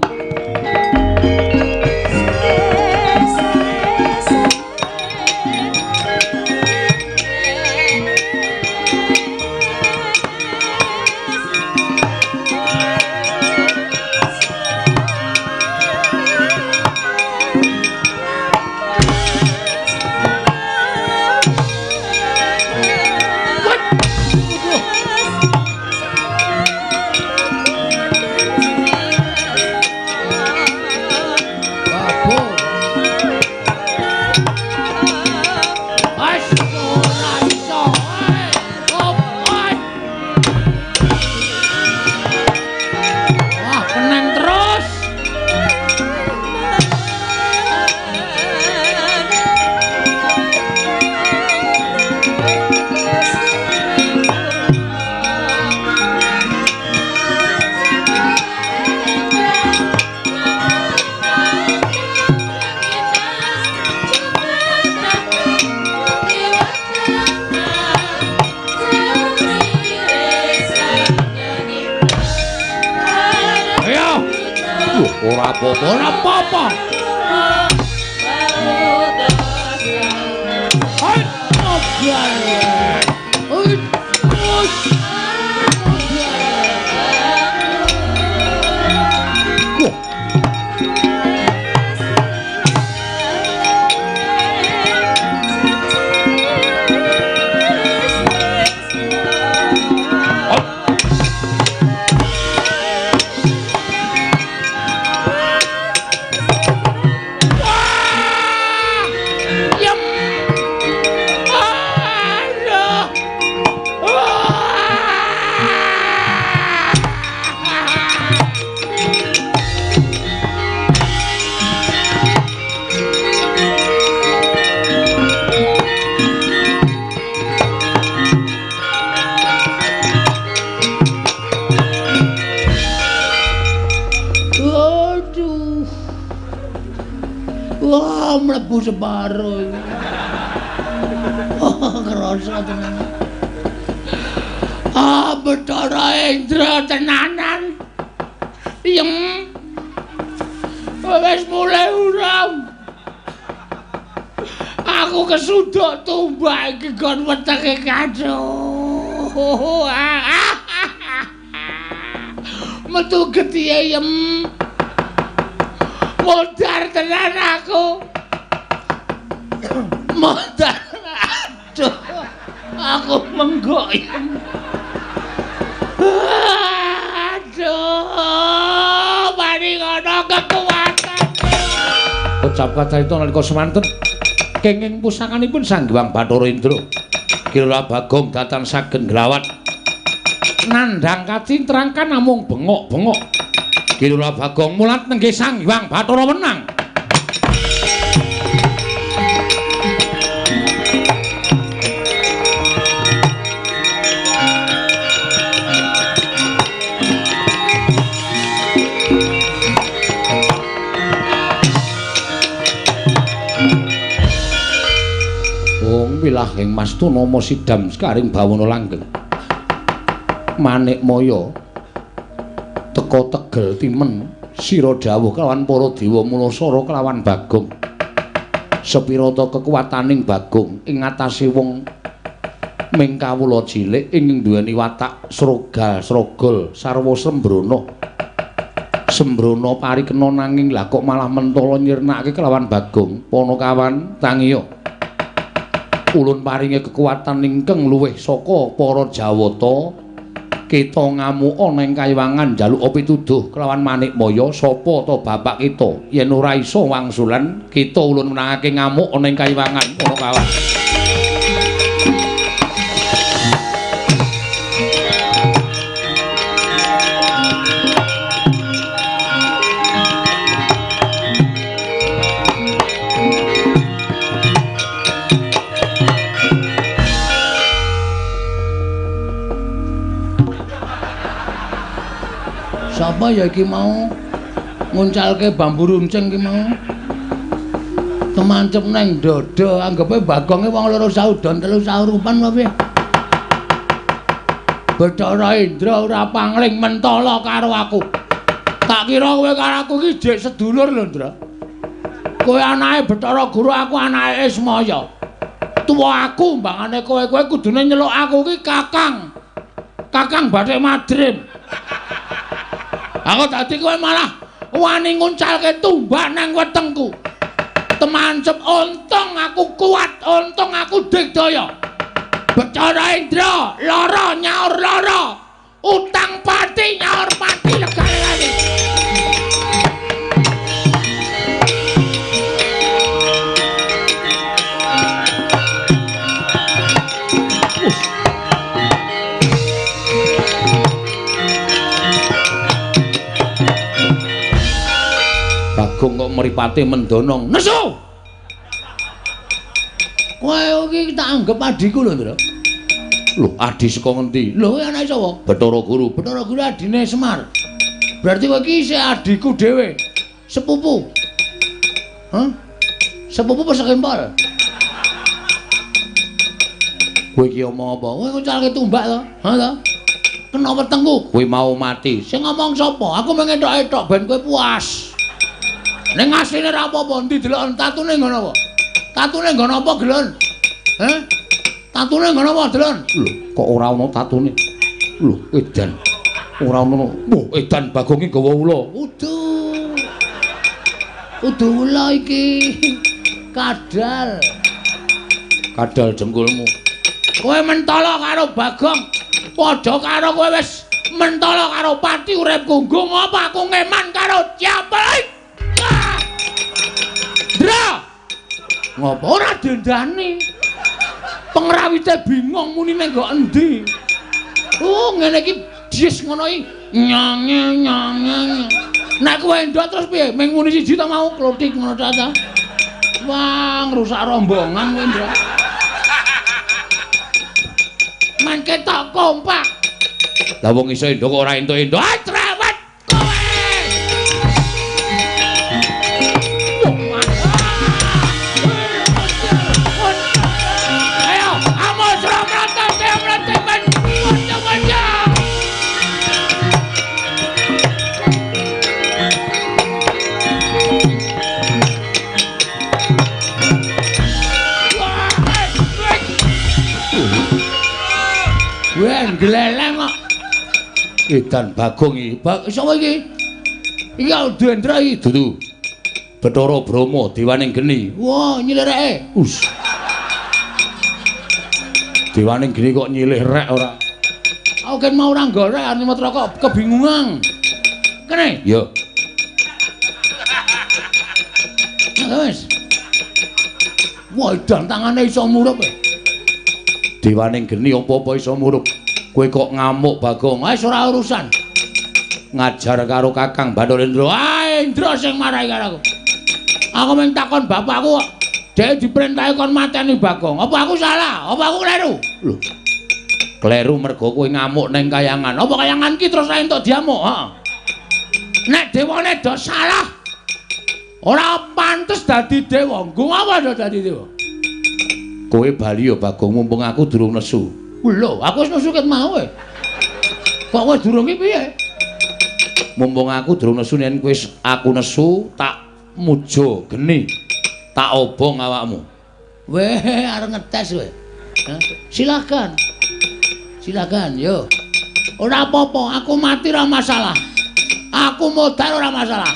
Ora apa-apa, ora apa-apa. Wah, mlebu separo iki. Oh, kerasa tenan. Ah, Bathara Indra tenanan. Yem. Wis mulai urung. Aku kesuduk tumbak iki gon wetenge kaduh. Metu getihe yem. Modar tenan aku. Modar. Aduh. Aku menggok. Aduh. Mari ngono kekuatan. Ucap kacarita nalika semanten kenging pusakanipun Sang Hyang Bathara Indra. Kira Bagong datan saged nglawat. Nandhang kacintrang kan namung bengok-bengok. Kilura Bagong mulat nenggih Sang Hyang Bathara wenang. Wong wilahing mastuna sidam sekaring bawana langgeng. Manik maya teka tegel timen sira dawuh kelawan para dewa mulasara kelawan Bagong. Sepirata kekuwataning Bagong ing ngatasé wong ming kawula cilik ing nduweni watak srogal srogol sarwa sembrana. Sembrono parikena nanging lah kok malah mentala nyirnake kelawan Bagong. Panakawan tangiya. Ulun paringi kekuatan ingkang luwih saka para Jawata. Kita ngamuka nang kayiwangan njaluk pituduh kelawan Manikmaya sapa ta bapak kita yen ora iso wangsulan kita ulun menangake ngamuk nang kayiwangan. Panakawan. Sapa ya iki mau nguncalke bambu runcing iki mau temancep nang dada anggepe Bagonge wong loro saudon telu saurupan apa piye. Bathara Indra ora pangling mentala karo aku. Tak kira kowe karo aku iki jek sedulur lho Indra. Kowe anake Bathara Guru, aku anake Ismaya. Tuwa aku mbangane kowe, kowe kudune nyeluk aku iki Kakang. Kakang Bathik Madrim. Aku dadi kowe malah wani nguncalke tumbak nang wetengku. Temancep untung aku kuat, untung aku digdaya. Bathara Indra lara nyaur lara, utang pati nyaur pati legane. Bagong kok mripate mendonong. Nesu. Kowe iki tak anggep adhiku lho, Ndra. Lho, adhi saka ngendi? Lho, kowe anake sapa? Bathara Guru. Bathara Guru adine Semar. Berarti kowe iki isih adhiku dhewe. Sepupu. Hah? Sepupu apa sekempol? Kowe iki omong apa? Kowe nguncalke tumbak to? Ha to? Kena wetengku. Kowe mau mati. Sing ngomong sapa? Aku mung entok-entok ben kowe puas. Ning asline ora apa-apa, endi deloken tatune nggon apa? Tatune nggon apa, Gelon? Heh? Tatune nggon apa, Delon? Lho, kok ora ana tatune? Lho, edan. Ora ana. Wah, edan Bagong iki gawa ula. Udu. Udu ula iki. Kadal. Kadal jengkulmu. Kowe mentala karo Bagong. Padha karo kowe wis mentala karo pati uripku. Nggo ngapa aku ngeman karo siapa? Ndra. Ngopo ora dendani? Pengrawite bingung muni nang nggo endi. Oh, ngene iki jis ngono iki. Nyange nyange. Nek kowe endok terus piye? Ming muni siji ta mau klothik ngono ta ta. Wah, ngrusak rombongan kowe, Ndra. Mangke tak kompak. Lah wong iso endok kok ora entuk-entuk. Ah, cerewet kowe. Gleleng kok. Edan Bagong iki. Sapa iki? Iki Dendra iki dudu. Bathara Brahma dewaning geni. Wah, nyilih reke. Us. Dewaning geni kok nyilih rek ora. Aku ken mau ora golek Arnimatra kok kebingungan. Kene? Ya. Wis. Wah, edan tangane iso murup. Dewaning geni apa-apa iso murup. Kowe kok ngamuk Bagong? Wis ora urusan. Ngajar karo Kakang Bathara Indra. Ah, Indra sing marahi karo aku. Aku mung takon bapakku kok. Dhek diperintahi kon mateni Bagong. Apa aku salah? Apa aku kleru? Lho. Kleru mergo kowe ngamuk ning kayangan. Apa kayangan ki terus ra entuk diamuk? Heeh. Nek dewane do salah, ora pantes dadi dewa. Nggo apa do dadi dewa? Kowe bali ya Bagong, mumpung aku durung nesu. Lho, aku wis nesu ket mau e. Kok kowe durung iki piye? Mumpung aku durung nesu yen kowe aku nesu tak muja geni. Tak obong awakmu. Weh, arep ngetes kowe. Silakan. Silakan, yo. Ora apa-apa, aku mati ora masalah. Aku modar ora masalah.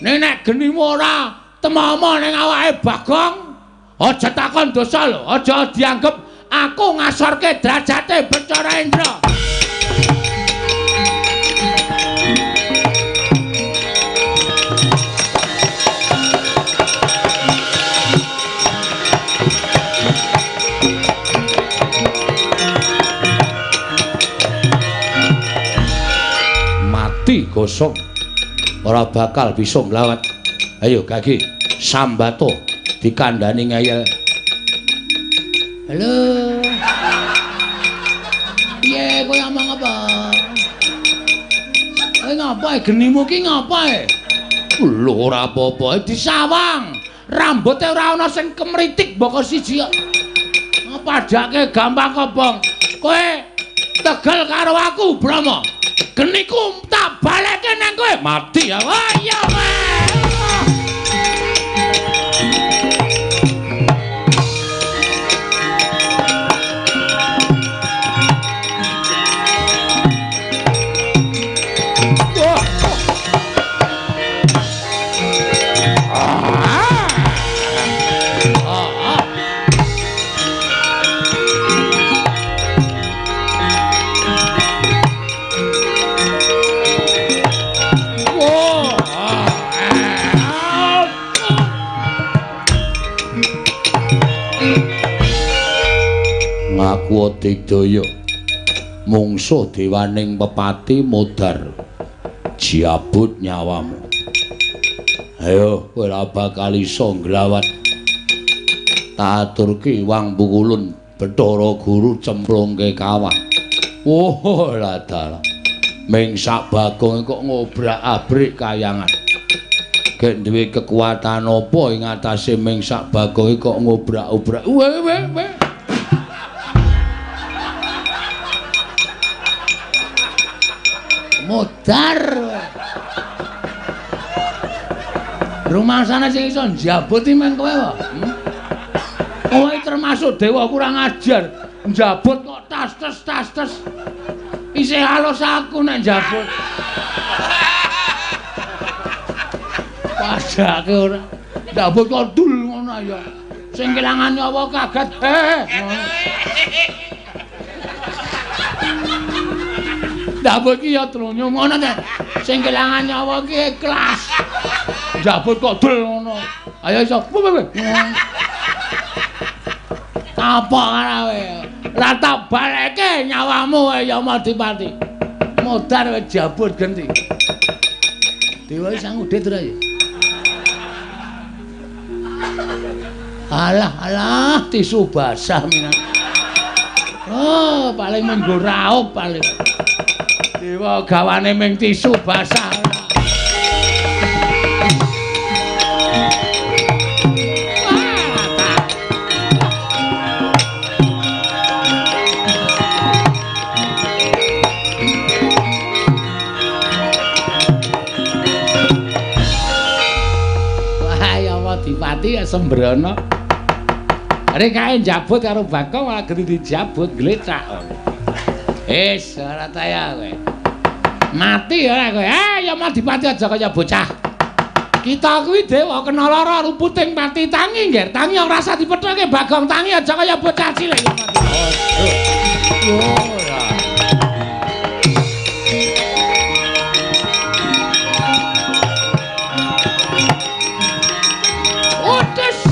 Ning nek genimu ora temomo ning awake Bagong, aja takon dosa lho, aja dianggep aku ngasorke derajate Bathara Indra. Mati gosong ora bakal bisa nglawat. Ayo Gagi, sambato dikandani ngeyel. Halo. Piye kowe ngomong apa? Kowe ngapa genimu ki ngapa? Lho ora apa-apa, disawang. Rambuté ora ana sing kemritik mboko siji kok. Padake gampang kobong. Kowe tegel karo aku, Brahma. Geniku tak balekke nang kowe. Mati ya. Wah iya kowe. Ngaku digdaya mungsuh dewaning pepati modar jabut nyawamu. Ayo kowe ora bakal iso nglawat. Tak aturke wang pukulun Bathara Guru cemplungke kawah. Oh lah dalah. Ming sak Bagong kok ngobrak-abrik kayangan. Gek duwe kekuatan apa ing atase ming sak Bagong kok ngobrak-obrak. Weh weh weh. Modar. Rumangsane sing iso njabut iki men kowe wae. Kowe termasuk dewa kurang ajar. Njabut kok tas-tes tas-tes. Isih halus aku nek njabut. Padake ora. Njabut kok dul ngono ya. Sing kelangan nyawa kaget. Njabut ki ya trunyo ngono ta. Sing kelangan nyawa ki ikhlas. Njabut kok dul ngono. Ayo iso. Apa karo kowe? Lah tak balekke nyawamu Yamadipati. Modar kowe jabut genti. Dewa sang udit ora ya? Alah alah tisu basah minan. Oh, paling menggo raup paling. Dewa gawane ming tisu basah. Wah, Yamadipati sembrono. Arek kae njabut karo Bagong malah genti dijabut glecak. Wis ora taya kowe. Mati ora kowe. Eh Yamadipati aja kaya bocah. Kita kuwi dewa kena lara ruputing pati tangi ngger. Tangi ora usah dipethoke Bagong tangi aja kaya bocah cilik Yamadipati. Oh ya. Otes.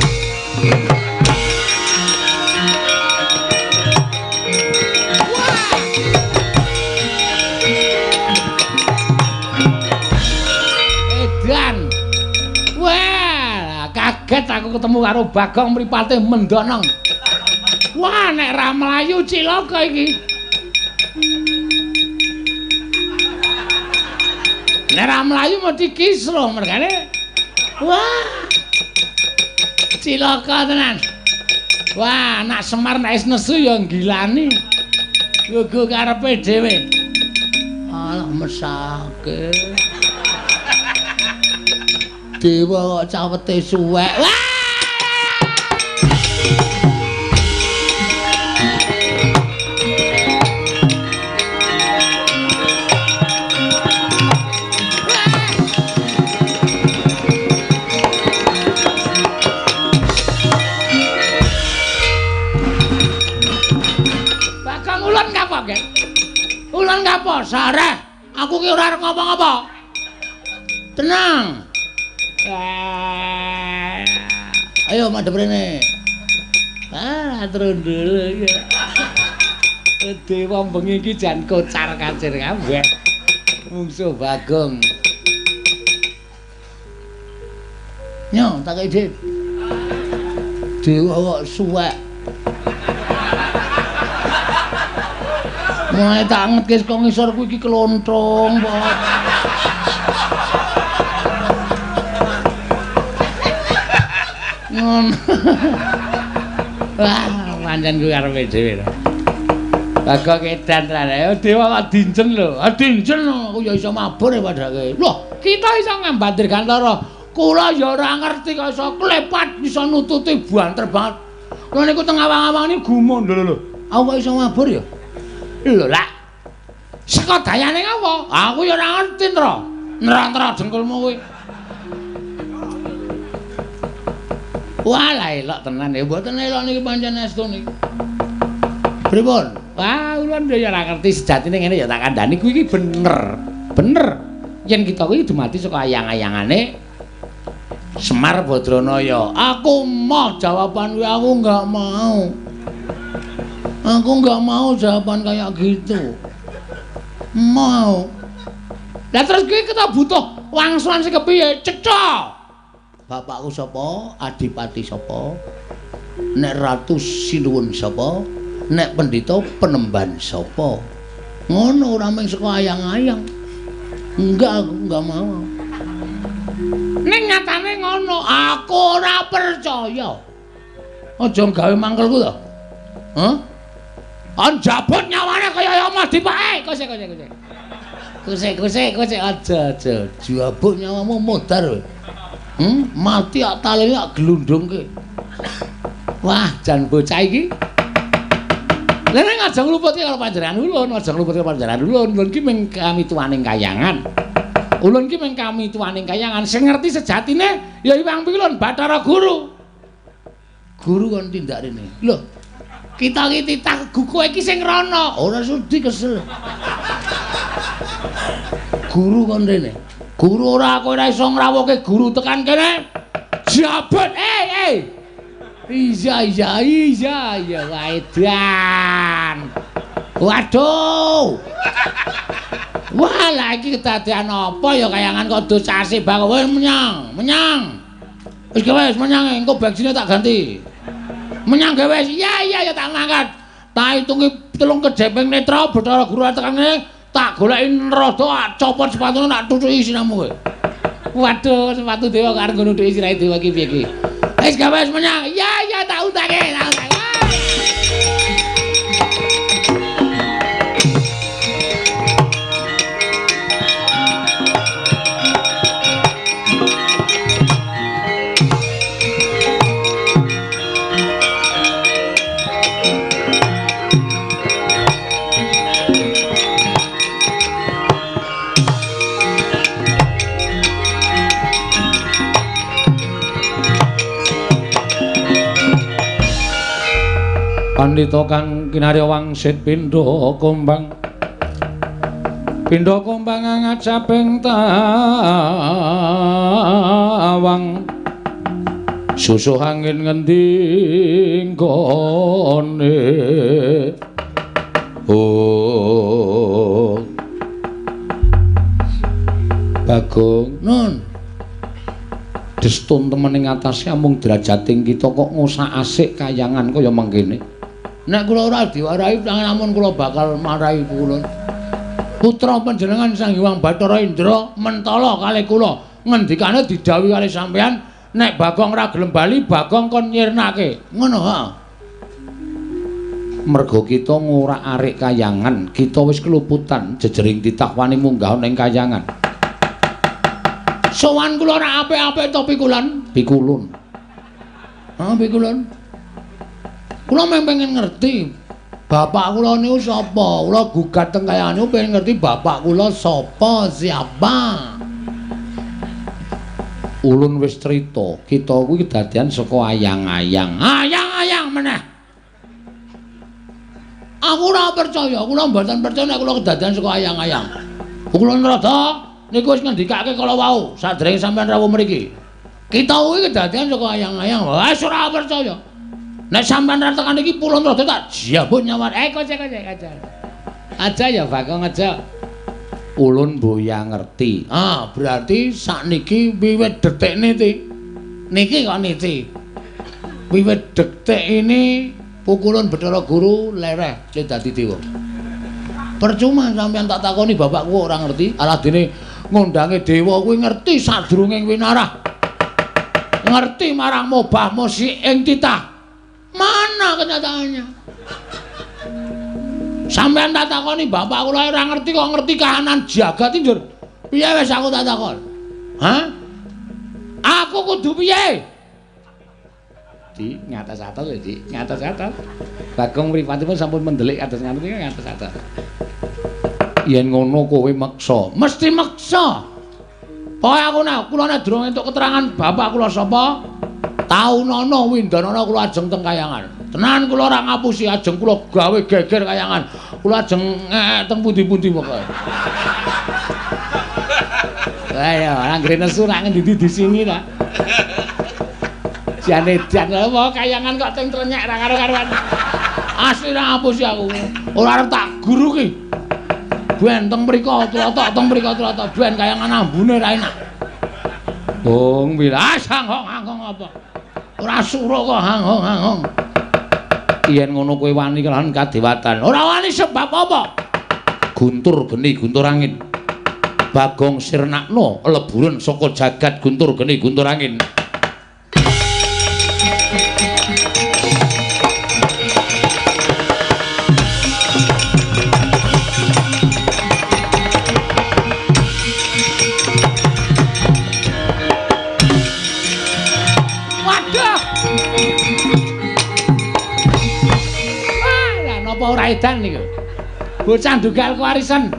Kaget aku ketemu karo Bagong mripate mendonong. Wah, nek ra mlayu cilaka iki. Nek ra mlayu mesti kisruh mergane. Wah. Cilaka tenan. Wah, anak Semar nek wis nesu ya nggilani. Yoga karepe dhewe. Alah mesake. Dewa kok cawete suwek. Wah! Sampeyan kapok sareh. Aku ki ora arep ngomong apa. Tenang. Ayo madhep rene. Ah, trundul iki. Dewa bengi iki jan kocar-kacir kabeh. Mungsuh Bagong. Nyo, tak kei dit. Dewa kok suwek. Mulai tak angetke saka ngisor kuwi iki klontrong, Pak. Ngono. Wah, pancen kuwi karepe dhewe to. Bagong edan tenan. Ayo dewa kok dincen lho. Ah dincen aku ya iso mabur ya padake. Loh, kita iso ngambat dirgantara. Kula ya ora ngerti kok iso klepat iso nututi banter banget. Kula niku teng awang-awang niku gumun lho lho. Aku kok iso mabur ya? Lho lah. Saka dayane ngapa? Aku ya ora ngerti, Nra. Nra-nra dengkulmu kuwi. Wah, lah elok tenan ya. Mboten elok niki pancen estu niki. Pripun? Wah, ulun ya ora ngerti sejatine ngene ya tak kandhani kuwi iki bener. Bener. Yen kita kuwi dumadi saka ayang-ayangane Semar Badranaya. Aku moh jawaban kuwi, aku enggak mau. Aku enggak mau jawaban kayak gitu. Mau. Lah terus kuwi kita butuh wangsulan sing kepiye? Cetha. Bapakku sapa? Adipati sapa? Nek ratu sinuwun sapa? Nek pendhita penemban sapa? Ngono ora mung saka ayang-ayang. Enggak, aku enggak mau. Ning nyatane ngono, aku ora percaya. Aja gawe mangkelku to. Hah? Anjabut nyawane kaya ya Mas Dipake. Kose kose kose. Kose kose kose aja aja. Jabut nyawamu modar kowe. Mati ak talene ak glundungke. Wah, jan bocah iki. Lha nek aja ngluputke karo panjenengan ulun, aja ngluputke panjenengan ulun. Ulun ki mung kamituwaning kayangan. Ulun ki mung kamituwaning kayangan. Sing ngerti sejatine ya Hyang Pilun Bathara Guru. Guru kon tindak rene. Lho, kita iki titah kowe iki sing rono. Ora sudi kesel. Guru kon rene. Guru ora kowe ora iso ngrawuhke guru tekan kene. Jabut. Iya iya iya iya waedan. Waduh. Wah, lah iki kedadean apa ya kayangan kok dosase bang. Wis menyang, menyang. Wis wis menyang engko beksine tak ganti. Menyang gawe wis. Iya iya ya tak ngangkat. Tak hitungi telung kejeping netra Bathara Guru tekan kene tak goleki rada copot sepatune tak tutuki siramu kowe. Waduh, sepatu dewa kok arep nggo nutuki sirahe dewa iki piye iki? Wis gawe wis menyang. Iya iya tak utake, tak utake. Pandhita kang kinarya wangsit pindha kumbang. Pindha kumbang ngajaping tawang. Susuh angin ngendi nggone. Oh. Bagong, Nun. Destun temen ing atase amung derajating kita kok ngosak-asik kayangan kaya mangkene. Nek kula ora diwarahi namun kula bakal marahi kula. Putra panjenengan Sang Hyang Bathara Indra mentala kalih kula. Ngendikane didhawuhi kalih sampeyan nek Bagong ora gelem bali Bagong kon nyirnake. Ngono ha. Merga kita ngorak-arik kayangan, kita wis keluputan jejering titah wani munggah ning kayangan. Sowan kula ora apik-apik to pikulan? Pikulun. Ha pikulun. Kula mung pengen ngerti bapak kula niku sapa. Kula gugat teng kayangan niku pengen ngerti bapak kula sapa, siapa. Ulun wis crita, kita kuwi kedadian saka ayang-ayang. Ayang-ayang meneh. Aku ora percaya, kula mboten percaya nek kula kedadean saka ayang-ayang. Kula Narada niku wis ngendikake kala wau sadèrènge sampeyan rawuh mriki. Kita kuwi kedadean saka ayang-ayang. Wah, ora percaya. Nek sampeyan ra tekan iki Pulon Narada tak jabut nyawa. Kocek aja. Aja ya Bagong aja. Ulun boya ngerti. Ah, berarti sakniki wiwit detik niki. Niki kok niki. Wiwit detik ini pukulun Bathara Guru lereh le dadi dewa. Percuma sampeyan tak takoni bapakku ora ngerti. Alah dene ngondange dewa kuwi ngerti sadurunge winarah. Ngerti marang mobah musik ing titah. Mana kenyataannya? Sampeyan tak takoni bapak kula ora ngerti kok ngerti kahanan jagat iki njur. Piye wis aku tak takon? Hah? Aku kudu piye? Di ngatas-atas lho, Dik. Ngatas-atas. Bagong mripatipun sampun mendelik atas ngaten iki ngatas-atas. Yen ngono kowe meksa, mesti meksa. Pokoke aku nek kula nek durung entuk keterangan bapak kula sapa, taunana windanana kula ajeng teng kayangan. Tenan kula ora ngapusi, ajeng kula gawe geger kayangan. Kula ajeng teng pundi-pundi pokoke. Lah ya, anggere nesu rak ngendi-endi di sini ta. Jane jan apa kayangan kok teng trenyek ra karo-karuan. Asli ra ngapusi aku. Ora arep tak guru ki. Ben teng mriko tlotok, teng mriko tlotok, ben kayangan ambune ra enak. Bung wilas hanghong-hanghong apa? Ora suruh kok hanghong-hanghong. Yen ngono kowe wani kelawan kadewatan. Ora wani sebab apa? Guntur geni guntur angin. Bagong sirnakno leburen saka jagat guntur geni guntur angin. Ora edan niku. Bocah ndugal kewarisan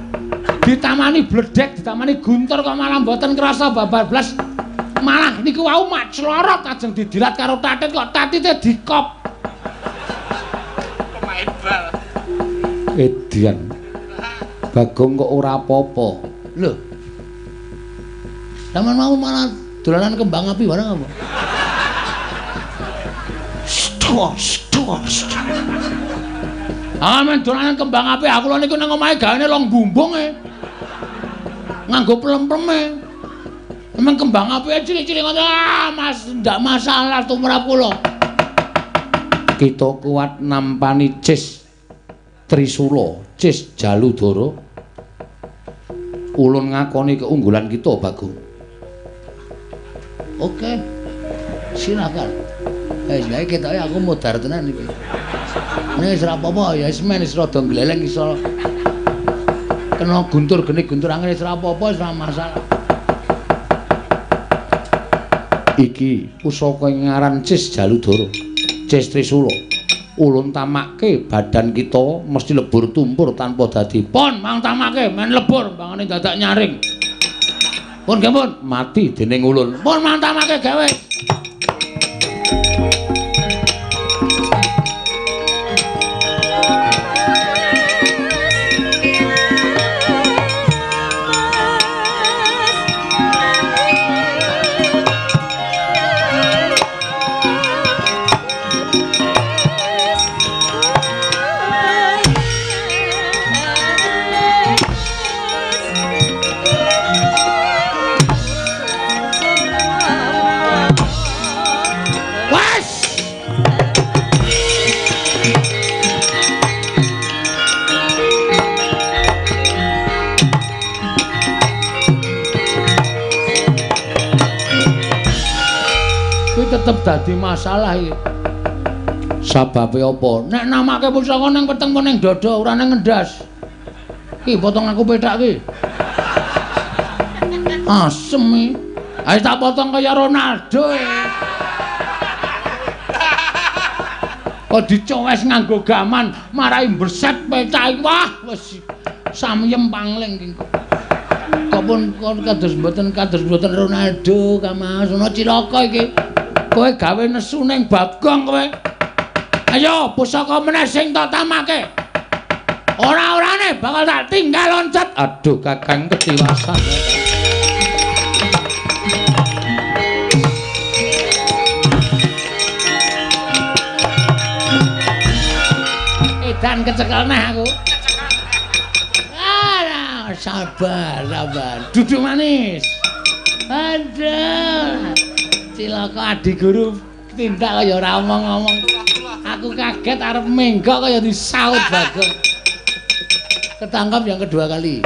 ditamani bledek, ditamani guntur kok malah mboten krasa babar blas. Malah niku wau mak clorot ajeng didilat karo tatit kok tatite dikop. Pemain bal. Edian. Bagong kok ora apa-apa. Lho. Sampeyan mau malah dolanan kembang api bareng apa? Stok, stok, stok. Ah men dolanan kembang api aku lho niku nang omahe gaene long bumbung e. Nganggo plem-pleme. Emang kembang api cilik-cilik ngono ah Mas ndak masalah tumrap kula. Kita kuat nampani Cis Trisula, Cis Jaludara. Ulun ngakoni keunggulan kita, Bagong. Oke. Silakan. Wis ketoke aku modar tenan iki. Nek wis ora apa-apa ya wis men wis rada gleleng iso kena guntur geni guntur angin wis ora apa-apa wis ora masalah. Iki pusaka ing ngaran Cis Jaludara, Cis Trisula. Ulun tamake badan kita mesti lebur tumpur tanpa dadi. Pon mang tamake men lebur mbangane dadak nyaring. Pun nggih pun mati dening ulun. Pun mang tamake gawe. Tetep dadi masalah iki. Sababe apa? Nek namake pusaka nang weteng apa ning dada ora nang ngendas. Ki potong aku pethak ki. Asem iki. Ayo tak potong kaya Ronaldo. Kok dicowes nganggo gaman marai mbreset pethak. Wah, wis samyem pangling ki. Kok pun kados mboten Ronaldo Kamas ono cilaka iki. Kowe gawe nesu ning Bagong kowe. Ayo pusaka meneh sing tak tamake. Ora-orane bakal tak tinggal loncat. Aduh Kakang ketiwasan. Edan kecekel neh aku. Ah, sabar, sabar. Duduk manis. Aduh. Cilaka adi guru tindak kaya ora omong-omong. Aku kaget arep menggok kaya disaut Bagong. Ketangkap yang kedua kali.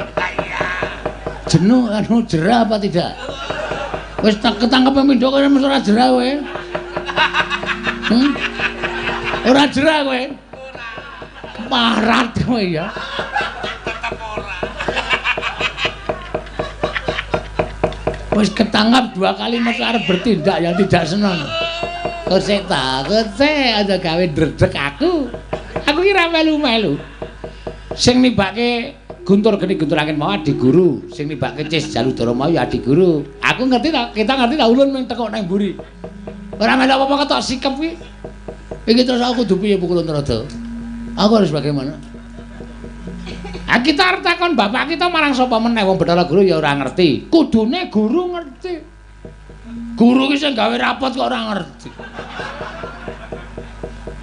Jenuh anu jerah apa tidak? Wis ketangkep pindho kaya mesti ora jerah kowe. Ora jerah kowe. Parat kowe ya. Tetep ora. Wis ketangkap dua kali mesti arep bertindak yang tidak senang. Kosek ta, kosek aja gawe ndredeg aku. Aku ki ra melu-melu. Sing nibake Guntur Geni Guntur Angin mau adi guru, sing nibake Cis Jaludara mau ya adi guru. Aku ngerti ta, kita ngerti ta ulun mung tekuk nang mburi. Ora melu apa-apa ketok sikep kuwi. Iki terus aku kudu piye Pukulun Narada? Aku harus bagaimana? Ah kita arep takon bapak kita marang sapa meneh wong Bathara Guru ya ora ngerti. Kudune guru ngerti. Guru ki sing gawe rapot kok ora ngerti.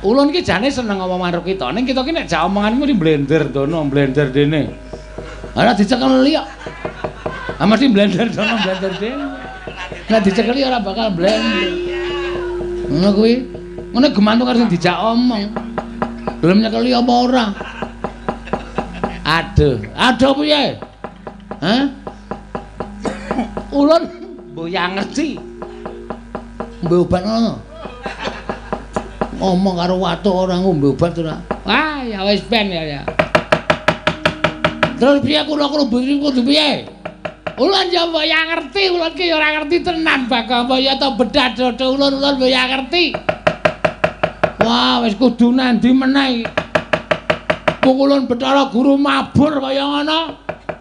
Ulun ki jane seneng ngomong karo kita. Ning kita ki nek jak omongan mesti blender dono, blender dene. Ora dicekeli kok. Ah mesti blender dono, blender dene. Nek dicekeli ora bakal blender. Ngono kuwi. Ngono gemantung karo sing dijak omong. Gelem nyekeli apa ora? Aduh, aduh piye? Hah? Ulun mboyang ngerti. Ngombe obat ngono. Ngomong karo watuk ora ngombe obat ora. Wah, ya wis ben ya ya. Terus piye kula kudu piye? Ulun ya mboyang ngerti, ulun ki ya ora ngerti tenan Bagong ya to bedah dodo ulun ulun mboyang ngerti. Wah, wis kudu nandi meneh. Pukulun Bathara Guru mabur kaya ngono.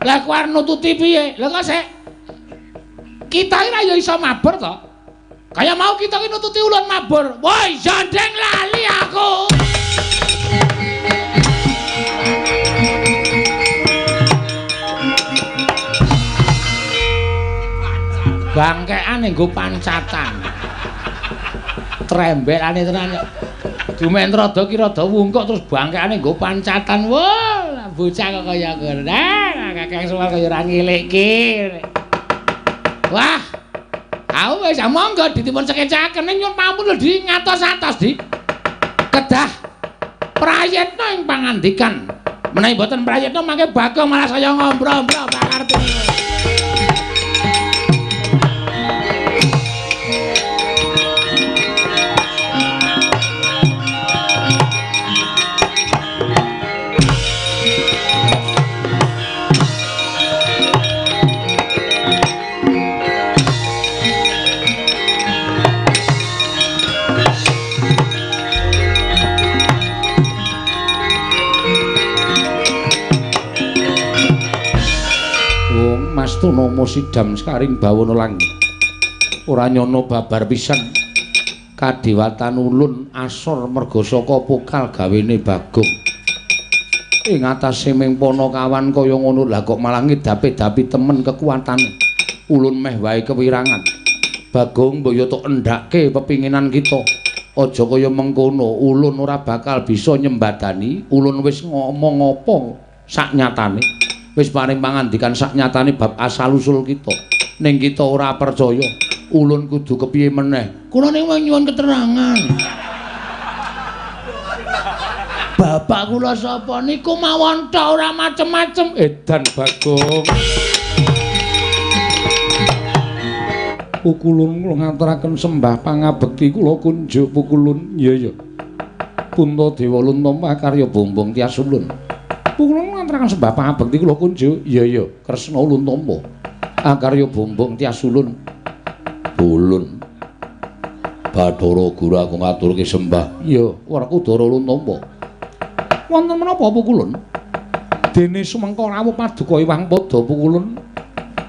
Lah kowe arep nututi piye? Lah kok sik. Kita ki ra ya iso mabur to. Kaya mau kita ki nututi ulun mabur. Woi, jandeng lali aku. Bangkeane nggo pancatan. Trembelane tenan kok. Dumen rada ki rada wungkuk terus bangkeane nggo pancatan. Wah, bocah kok kaya ngono. Nah, Kakang Semar kaya ora ngilikke. Wah. Aku wis monggo ditimpun sekecaken ning nyuwun pampun lho di ngatos-atos di. Kedah prayitna ing pangandikan. Menawi mboten prayitna mangke Bagong malah saya ngombro-ombro pakarti. Mastuna sidam sekaring bawana langit. Ora nyono babar pisan. Kadewatan ulun asor merga saka pokal gawene Bagong. Ing atase ming Panakawan kaya ngono lah kok malah ngedapi-dapi temen kekuatane. Ulun meh wae kewirangan. Bagong mbok yo tok endhake pepinginan kita. Aja kaya mengkono, ulun ora bakal bisa nyembadani. Ulun wis ngomong apa sak nyatane. Wis paring pangandikan sak nyatane bab asal usul kita. Ning kita ora percaya. Ulun kudu kepiye meneh? Kula ning nyuwun keterangan. Bapak kula sapa niku mawon tok ora macem-macem. Edan Bagong. Pukulun kula ngaturaken sembah pangabekti kula kunjuk pukulun. Iya ya. Puntadewa Luntampa karya Bombong Tyas Ulun. Pukulun ngaturaken sembah pangabekti kula kunjuk. Iya ya, Kresna Luntampa akarya Bombong Tyas Ulun. Ulun. Bathara Guru aku ngaturke sembah. Iya, Werkudara Luntampa. Wonten menapa pukulun? Dene sumengko rawuh paduka Iwang Pada pukulun.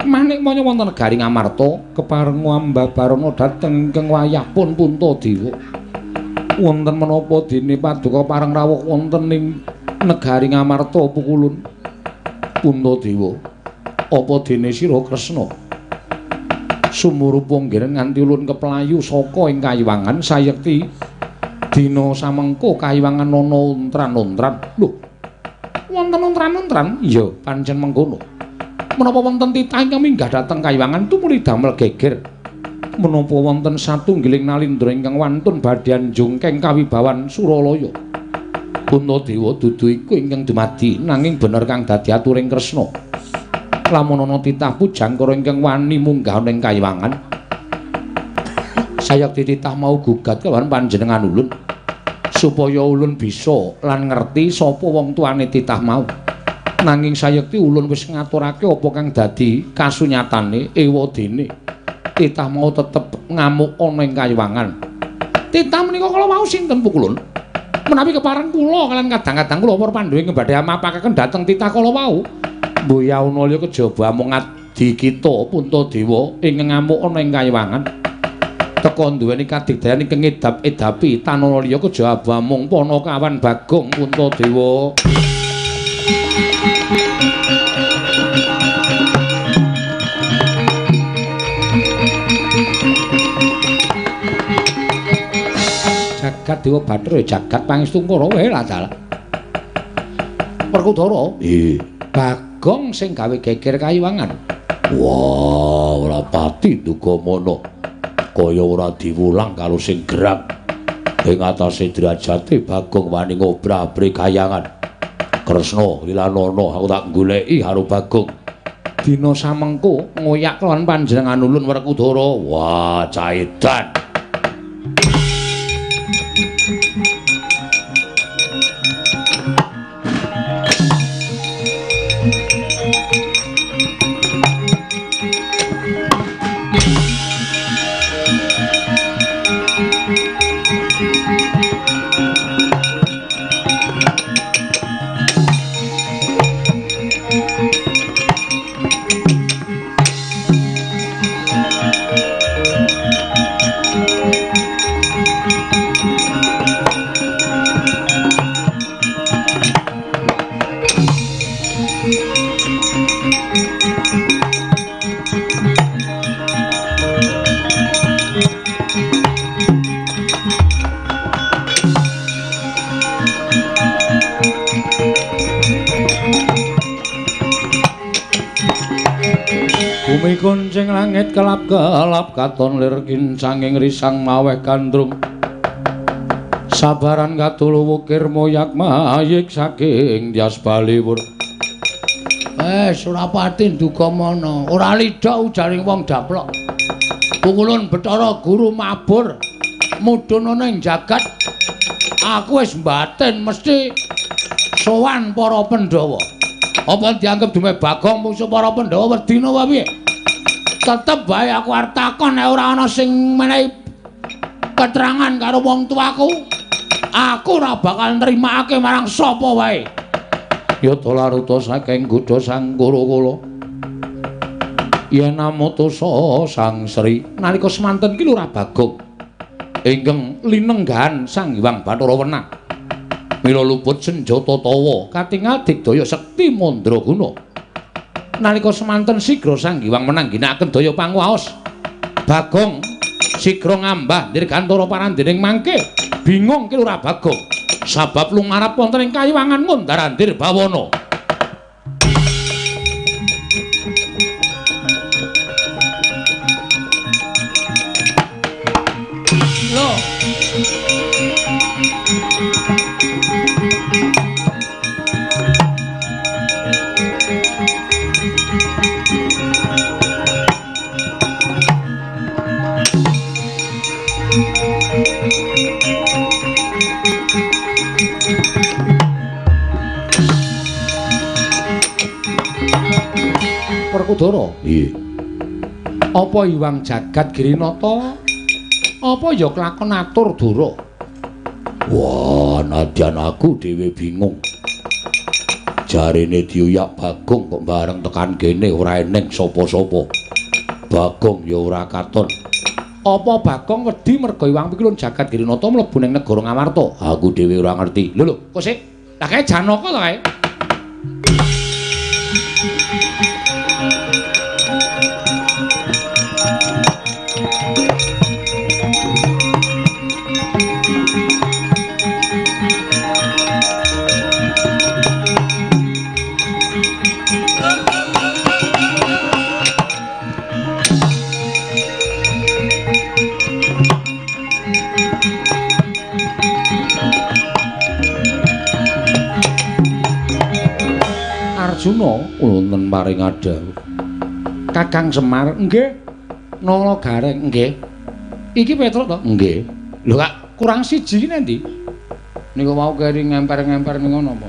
Manik manya wonten negari Ngamarta kepareng ambabarana dhateng ingkang wayah pun Puntadewa. Wonten menapa dene paduka pareng rawuh wonten ing Negari Ngamarta Pukulun. Puntadewa, apa dene sira Kresna? Sumurupa nggih nganti ulun keplayu saka ing kayiwangan sayekti dina samengko kayiwangan ana untran-untran. Lho, wonten untran-untran? Iya, pancen mengkono. Menapa wonten titah ingkang minggah dhateng kayiwangan tumuli damel geger? Menapa wonten satunggiling nalindra ingkang wantun badhe njungkeng kawibawan Suralaya? Puntadewa, dudu iku ingkang dumadi, nanging bener kang dadi aturing Kresna. Lamun ana titah pujangkara ingkang wani munggah ning kayiwangan, sayekti titah mau gugat kelawan panjenengan ulun supaya ulun bisa lan ngerti sapa wong tuane titah mau. Nanging sayekti ulun wis ngaturake apa kang dadi kasunyatane ewadene titah mau tetep ngamuk ana ing kayiwangan. Titah menika kala wau sinten Pukulun? Menawi kepareng kula kalian kadang-kadang kula para Pandhawa ingkang badhe amapakaken dhateng titah kala wau. Mboyauna liya kejaba amung adi kita Puntadewa ingkang ngamuk ana ing kayiwangan. Teka duweni kadigdayan ingkang ngedap-edapi tanana liya kejaba amung Panakawan Bagong Puntadewa. Jagat Dewa Bathara jagat pangestu Kurawa lah dalah. Werkudara, nggih. Bagong sing gawe geger kayiwangan. Wah, ora pati duga mono. Kaya ora diwulang karo sing gerang. Ing atase derajate Bagong wani ngobrabri kayangan. Kresna wilanana aku tak goleki karo Bagong. Dina samengko ngoyak lawan panjenengan ulun Werkudara. Wah, caedan. Bumi kuncing langit kelap-kelap katon lir kincanging risang maweh gandrung. Sabaran katulu wukir moyak mayik saking Dyas Baliwur. Surapati nduga mana? Ora lidha ujaring wong daplok. Pukulun Bathara Guru mabur mudhun ana ing jagat. Aku wis mbatin mesti sowan para Pandhawa. Apa dianggep dume Bagong mungsuh para Pandhawa wedina wae piye? Tetep bae aku arep takon nek ora ana sing menehi keterangan karo wong tuaku, aku ora bakal nrimakake marang sapa wae. Yata laruta saking godha Sang Kura-kula. Yen amutusa Sang Sri nalika semanten ki Lurah Bagong ingkang linenggahan Sang Hyang Bathara Wenang. Mila luput senjata tawa katingal digdaya sekti mandraguna. Nalika semanten sigra Sang Hyang Wenang ginakaken daya panguwaos. Bagong sigra ngambah dirgantara parandening mangke. Bingung ki Lurah Bagong sabab lumarap wonten ing kayiwangan ngundar-andir bawana. Lho. Werkudara. Nggih. Apa Hyang Jagat Girinata? Apa ya kelakon atur Dara? Wah, nadyan aku dhewe bingung. Jarene diuyak Bagong kok bareng tekan kene ora eneng sapa-sapa. Bagong ya ora katon. Apa Bagong wedi merga Hyang Pikulun Jagat Girinata mlebu ning negara Ngamarta? Aku dhewe ora ngerti. Lho lho, kok sik? Lah kae Janaka to kae. Arjuna wonten paring adhawuh. Kakang Semar, nggih. Nala Gareng, nggih. Iki Petruk to? Nggih. Lho kak, kurang siji iki nendi? Niku mau keri ngemper-ngemper ning ngono apa?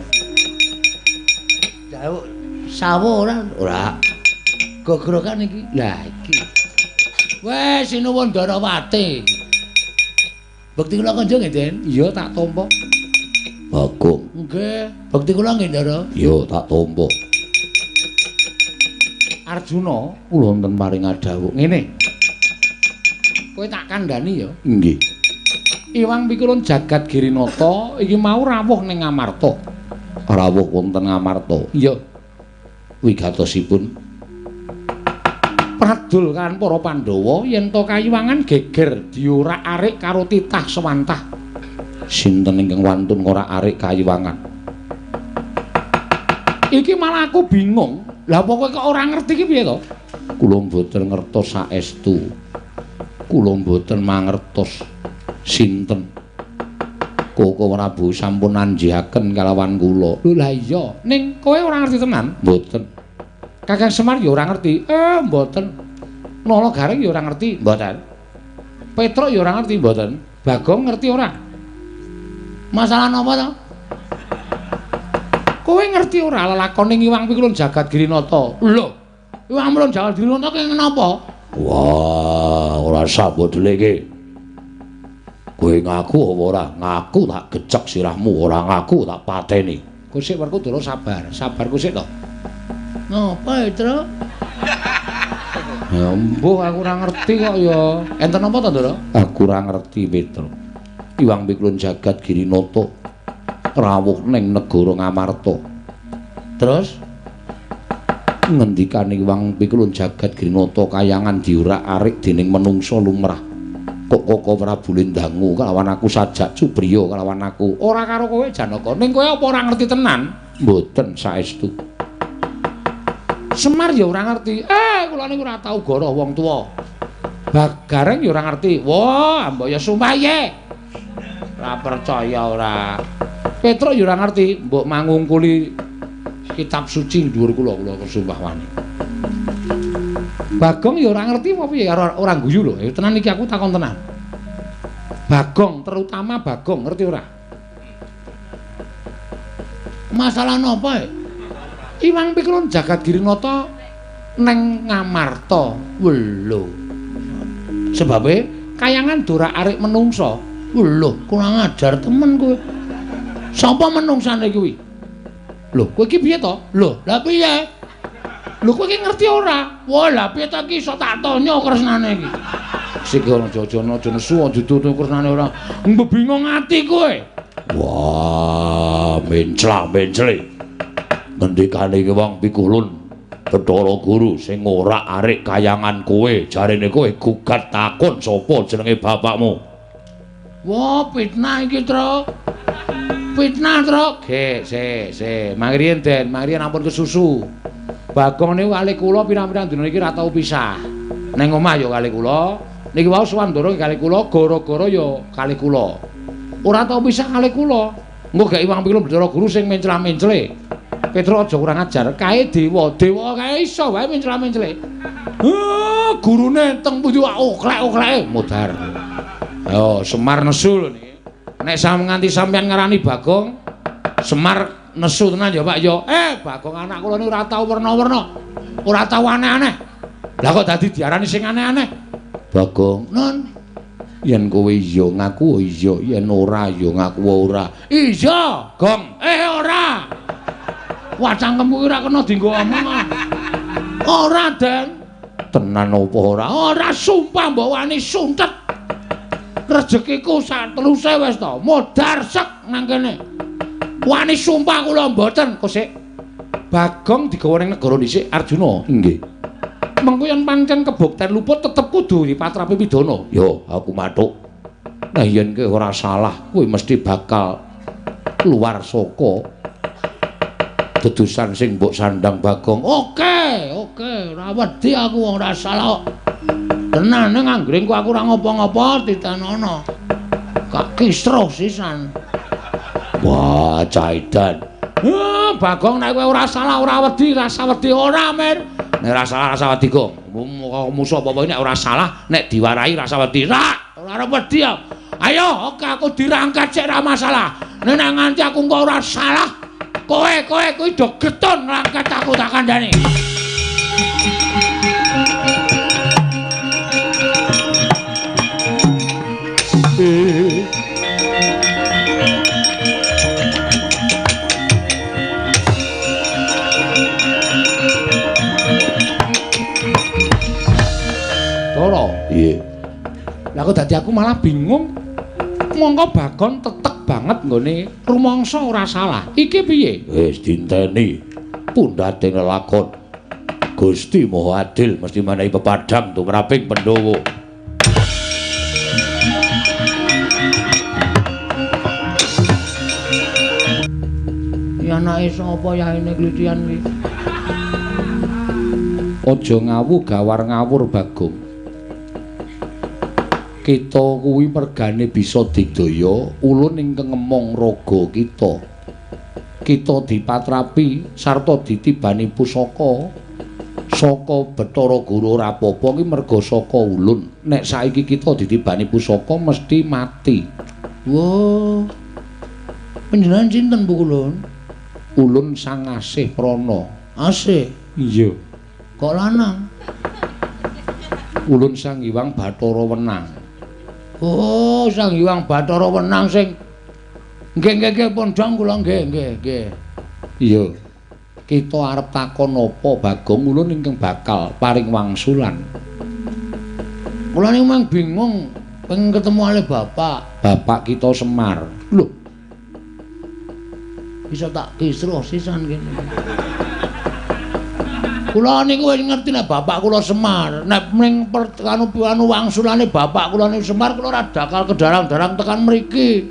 Dawuh sawo ora? Ora. Gogrokan iki. Lah iki. Weh, sinuwun Darawati. Bekti kula kanca nggih, Den? Iya, tak tampa. Bagong. Nggih, bekti kula nggih, Ndara. Iya, tak tampa. Arjuna, kula wonten paring adhawuh. Ngene. Kowe tak kandhani ya? Nggih. Iwang Pikulun Jagat Girinata iki mau rawuh ning Ngamarta. Rawuh wonten Ngamarta. Iya. Wigatosipun pradul kan para Pandhawa yen to kayiwangan geger diorak-arik karo titah sewantah. Sinten ingkang wantun ngorak-arik kayiwangan? Iki malah aku bingung. Lah apa kowe kok ora ngerti iki piye to? Kula mboten ngertos saestu. Kula mboten mangertos sinten. Koko Prabu sampun anjihaken kalawan kula. Lho lah iya, ning kowe ora ngerti tenan? Mboten. Kakang Semar ya ora ngerti. Mboten. Nala Gareng ya ora ngerti, mboten. Petruk ya ora ngerti, mboten. Bagong ngerti ora? Masalah napa to? Kowe ngerti ora lelakone Iwang Pikulun Jagat Girinata? Lho, Iwang Pikulun Jagat Girinata ki napa? Wah, ora sambut iki. Kowe ngaku apa ora? Ngaku tak gecek sirahmu, ora ngaku tak pateni. Kowe sik Werkudara sabar, sabar kowe sik to. Napa, Tru? Ya mbuh aku ora ngerti kok ya. Enten napa to, Ndara? Aku ora ngerti, Petro. Iwang Pikulun Jagat Girinata rawuh ning negara Ngamarta. Terus ngendikane Iwang Pikulun Jagat Girinata kayangan diorak-arik dening menungsa lumrah. Kok Koko Prabu Lindangu kalawan aku sajak cubriya kalawan aku. Ora karo kowe Janaka. Ning kowe apa ora ngerti tenan? Mboten saestu. Semar ya ora ngerti. Kula niku ora tau goroh wong tuwa. Bagareng ya ora ngerti. Wah, mbok ya sumpah ye. Ora percaya ora. Petruk ya ora ngerti, mbok mangungkuli kitab suci dhuwur kula, kula sumpah wani. Bagong ya ora ngerti apa piye, ora guyu lho. Ya tenan iki aku takon tenan. Bagong, terutama Bagong ngerti ora? Masalah napa? Iwang Pikulun Jagat Girinata neng Ngamarta. Lho. Sebabe kayangan dorak-arik menungsa. Lho, kurang ajar temen kowe. Sapa menungsane kuwi? Lho, kowe iki piye to? Lho, lah piye? Lho kowe iki ngerti ora? Wah, lah piye to iki iso tak tonya kresnane iki. Sik aja aja nesu aja dudu kresnane ora. Mbebingung ati kowe. Wah, mencla-mencle. Ngendikane iki wong Pikulun Bathara Guru sing ngorak-arik kayangan kowe, jarene kowe gugat takon sapa jenenge bapakmu. Wah, fitnah iki, Tru. Fitnah, Tru. Ge, se, se. Mangriyen, Den, mangriyen ampun kesusu. Bagong niku kalih kula pirang-pirang dina iki ra tau pisah. Ning omah ya kalih kula, niki wau Swandara kalih kula, gara-gara ya kalih kula. Ora tau pisah kalih kula. Engko gak Iwang Pikulun Bathara Guru sing mencla-mencle. Petruk aja kurang ajar, kae dewa, dewa kae iso wae mencla-mencle. Gurune teng pundi wae oklek-okleke modar. Ayo Semar nesu lho niki. Nek nganti sampeyan ngarani Bagong, Semar nesu tenan ya Pak ya. Bagong anak kula niku ora tau werna-werna. Ora tau aneh-aneh. Lah kok dadi diarani sing aneh-aneh? Bagong, nun yen kowe iya ngaku iya, yen ora ya ngaku ora. Iya, Gong. Ora. Wah, cangkemku ora kena dienggo omong. Ora, Den. Tenan apa ora? Ora, sumpah mbok wani suntet. Rezekiku sak teluse wis to, modar sek nang kene. Wani sumpah kula mboten, kok sik. Bagong digawa ning negara dhisik Arjuna. Nggih. Mengko yen pancen kebukten luput tetep kudu dipatrapi pidana. Yo, aku mathuk. Nah yen kowe ora salah, kowe mesti bakal keluar saka dedusan sing mbok sandang Bagong. Oke, oke, ora wedi aku wong ora salah. Tenan ning anggringku aku ora ngopo-ngopo ditanono. Kak kisruh sisan. Wah, caidan. Bagong nek kowe ora salah ora wedi, rasa wedi ora, Mir. Nek ora salah rasa wedi, Gong. Musuh apa-apa nek ora salah, nek diwarahi rasa wedi. Ra, ora wedi ya. Ayo, oke aku dirangkat sik ora masalah. Nek nganti aku engko ora salah, kowe kuwi do getun ngrangkat aku tak kandhani. Toro, iya. Lah kok dadi aku malah bingung. Mongko Bagong tetek banget nggone rumangsa ora salah. Iki piye? Wis dinteni pundhate lelakon. Gusti Maha Adil mesti menehi pepadhang tumraping Pandhawa. Ya anake sapa yaene klitian iki? Aja ngawu gawar ngawur Bagong. Kita kuwi mergane bisa digdaya ulun ingkang ngemong raga kita. Kita dipatrapi sarta ditibani pusaka saka Bathara Guru ora apa-apa ki merga saka ulun. Nek saiki kita ditibani pusaka mesti mati. Wah. Panjenengan sinten Bu Ulun? Ulun Sang Asih Prana. Asih? Iya. Kok lanang? Ulun Sang Hyang Bathara Wenang. Oh, Sang Hyang Bathara Wenang sing nggih nggih nggih pondhong kula nggih nggih nggih. Iya. Kita arep takon apa Bagong ulun ingkang bakal paring wangsulan. Kula niku mang bingung pengen ketemu ale bapak. Bapak kita Semar. Lho. Bisa tak kisruh sisan kene. Kula niku wis ngerti nek bapak kula Semar. Nek ning anu wangsulane bapak kula niku Semar, kula ora bakal kedarang-darang tekan mriki.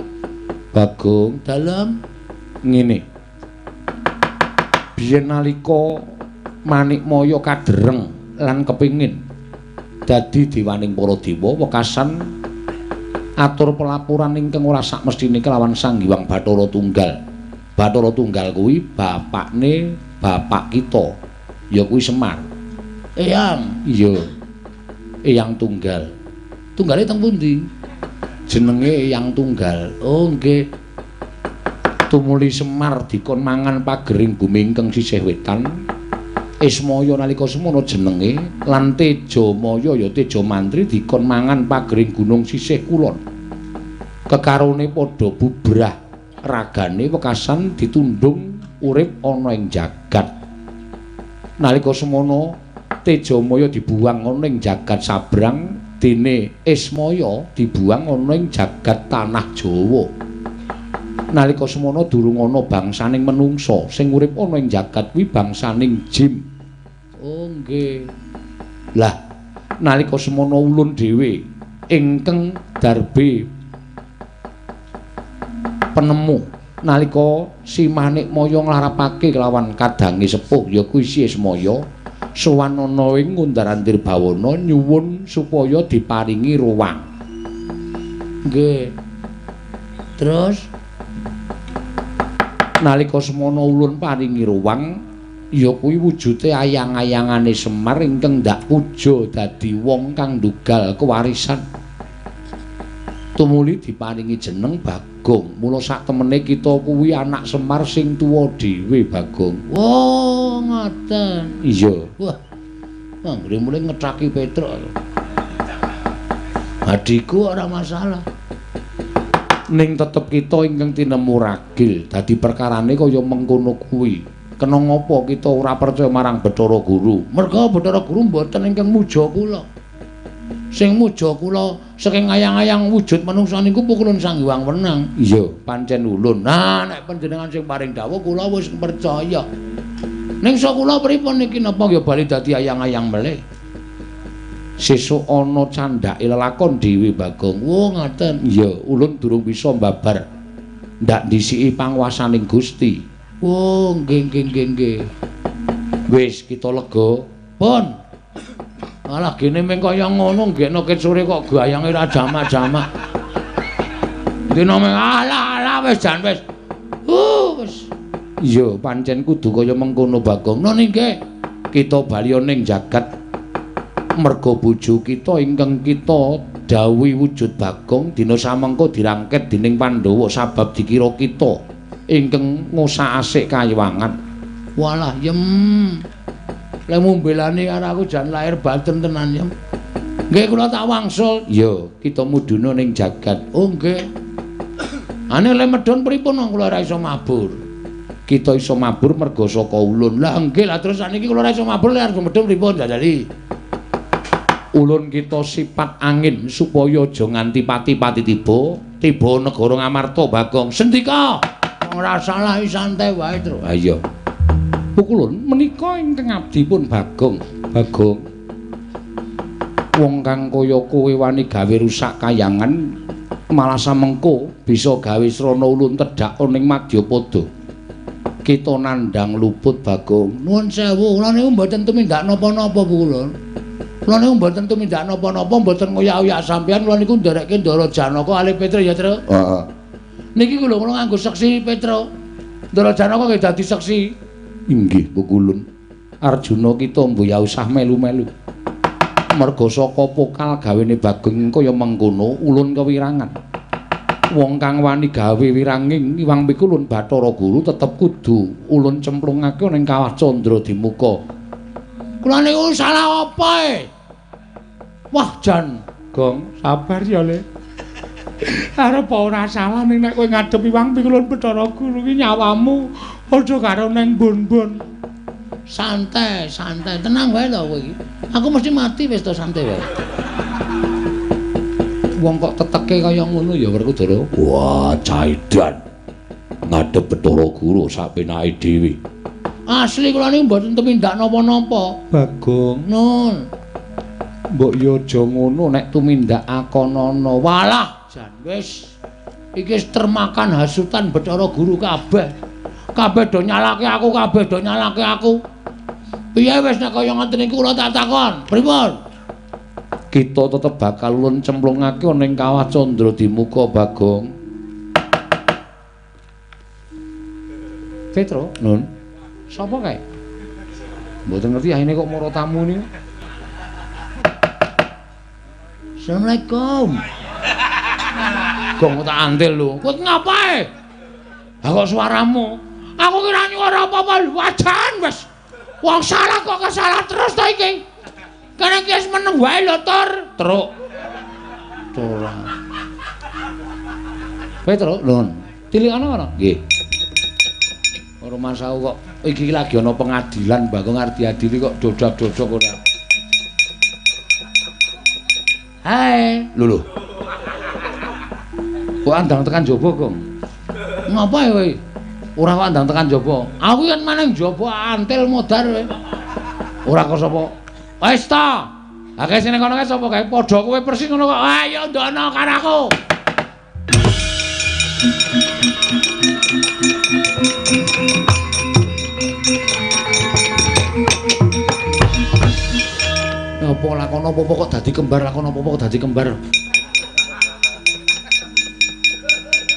Bagong, dalem ngene. Biyen nalika Manikmaya kadereng lan kepingin dadi dewaning para dewa, wekasan atur pelaporan ingkang ora sakmestine kelawan Sang Hyang Bathara Tunggal. Bathara Tunggal kuwi bapakne bapak kita. Ya kuwi Semar. Eyang. Iya. Eyang Tunggal. Tunggale teng pundi? Jenenge Eyang Tunggal. Oh nggih. Tumuli Semar dikon mangan pagering bumi ingkang sisih wetan. Ismaya nalika semono jenenge lan Tejamaya ya Tejamantri dikon mangan pagering gunung sisih kulon. Kekarone padha bubrah ragane wekasan ditundung urip ana ing jagat. Nalika semono Tejamaya dibuang ana ing jagat sabrang, dene Ismaya dibuang ana ing jagat tanah Jawa. Nalika semono durung ana bangsaning menungsa, sing urip ana ing jagat kuwi bangsaning jin. Oh nggih. Lah nalika semono ulun dhewe ingkang darbe penemu nalika si Manikmaya nglarapake kelawan kadange sepuh ya kuwi si Ismaya sowan ana ing Ngundar-andir bawana nyuwun supaya diparingi ruwang. Nggih. Terus nalika semono ulun paringi ruwang ya kuwi wujude ayang-ayangane Semar ingkang ndak puja dadi wong kang ndugal kewarisan. Tumuli diparingi jeneng Bagong. Mula sak temene kita kuwi anak Semar sing tuwa dhewe, Bagong. Oh, ngoten. Iya. Wah. Anggere mulai ngethaki Petruk. Adikku ora masalah. Ning tetep kita ingkang tinemu ragil. Dadi perkarane kaya mengkono kuwi. Kena ngapa kita ora percaya marang Bathara Guru? Merga Bathara Guru mboten ingkang muja kula. Sing muja kula saking ayang-ayang wujud manungsa niku pukulun Sang Hyang Wenang. Iya, pancen ulun. Nah, nek panjenengan sing paring dawuh kula wis percaya. Ning sok kula pripun niki napa ya bali dadi ayang-ayang melih. Sesuk ana candhake lelakon dhewe Bagong. Oh, ngaten. Iya, ulun durung bisa mbabar. Ndak ndhisiki panguwasaning Gusti. Oh, nggih nggih nggih nggih. Wis kita lega. Pun. Alah gene meng kaya ngono nggekno ket sore kok gayange ra jamak-jamak. Dina meng alah alah wis jan wis. Wis. Iya, pancen kudu kaya mengkono Bagong. Nun nggih. Kita bali ning jagat merga bojo kita ingkang kita dawuhi wujud Bagong dina samengko dirangket dening Pandhawa sabab dikira kita ingkang ngusak-asik kayiwangan. Walah yem. Lek mumbelane karo aku jan lahir batin tenan yem. Nggih kula tak wangsul. Iya, kita mudhuna ning jagat. Oh nggih. Ane le medhun pripun wong kula ora iso mabur. Kita iso mabur merga saka ulun. Lah nggih, lah terus saniki kula ora iso mabur lek arep medhun pripun jajali. Ulun kita sifat angin supaya aja nganti pati-pati tiba, tiba negara Ngamarta Bagong. Sendika. Ora salah santai wae, Tru. Ha iya. Pukulun menika ingkang abdi pun Bagong. Bagong. Wong kang kaya kowe wani gawe rusak kayangan malah samengko bisa gawe srana ulun tedhak ning madyapada. Kita nandhang luput Bagong. Nuwun sewu, kula niku mboten tumindak napa-napa Pukulun. Kula niku mboten tumindak napa-napa, mboten ngoyak-oyak sampeyan, kula niku nderekke Ndara Janaka alih Petra ya, Tru. Heeh. Niki lho kula nganggo seksi Petra. Ndara Janaka nggih dadi seksi. Inggih Pukulun. Arjuna kita mbuh usah melu-melu. Merga saka pokal gawene Bagong kaya mengkono ulun kewirangan. Wong kang wani gawe wiranging Iwang Pikulun Bathara Guru tetep kudu ulun cemplungake ning kawah Candra Dimuka. Kula niku salah apa e? Wah jan, Gong, sabar ya Le. Arep ora salah ning nek kowe ngadep Iwang Pikulun Bathara Guru ki nyawamu padha karo neng bon-bon. Santai, santai, tenang wae to kowe iki. Aku mesti mati wis to, santai wae. Wong kok teteke kaya ngono ya Werkudara. Wah, caidan. Ngadep Bathara Guru sak penake dhewe. Asli kula niku mboten tumindak napa-napa. Bagong, nun. Mbok yo aja ngono nek tumindak akonana. Walah, jan wis. Iki wis termakan hasutan Bathara Guru kabeh. Kabeh do nyalake aku, kabeh do nyalake aku. Piye wis nek kaya ngoten niku kula tak takon. Pripun? Kita tetep bakal ulun cemplungake ning kawah Candra Dimuka Bagong. Petro, nun. Sapa kae? Mboten ngerti ahine kok mara tamu niku. Assalamualaikum. Gong tak antil lho. Kowe ngapae? Ha kok suaramu? Aku kira nyuara apa-apa wajan wis. Wong salah kok kesalah terus to iki. Kene iki wis meneng wae lho, Tur. Truk. Ora. Petro, lho. Tilikane ana? Nggih. Ora masaku kok iki lagi ana pengadilan Bagong arep diadili kok dodak-dodok ora. Hai, lho lho. Kok andang tekan jaba, Gong? Ngapa ya kowe? Ora kok andang tekan jaba. Aku yen maneng jaba antil modar kowe. Ora kok sapa? Wis ta. Akeh sing kono kae sapa kae? Padha kowe persis ngono kok. Ayo ndono karo aku. Apa lakon apa-apa kok dadi kembar, lakon apa-apa kok dadi kembar.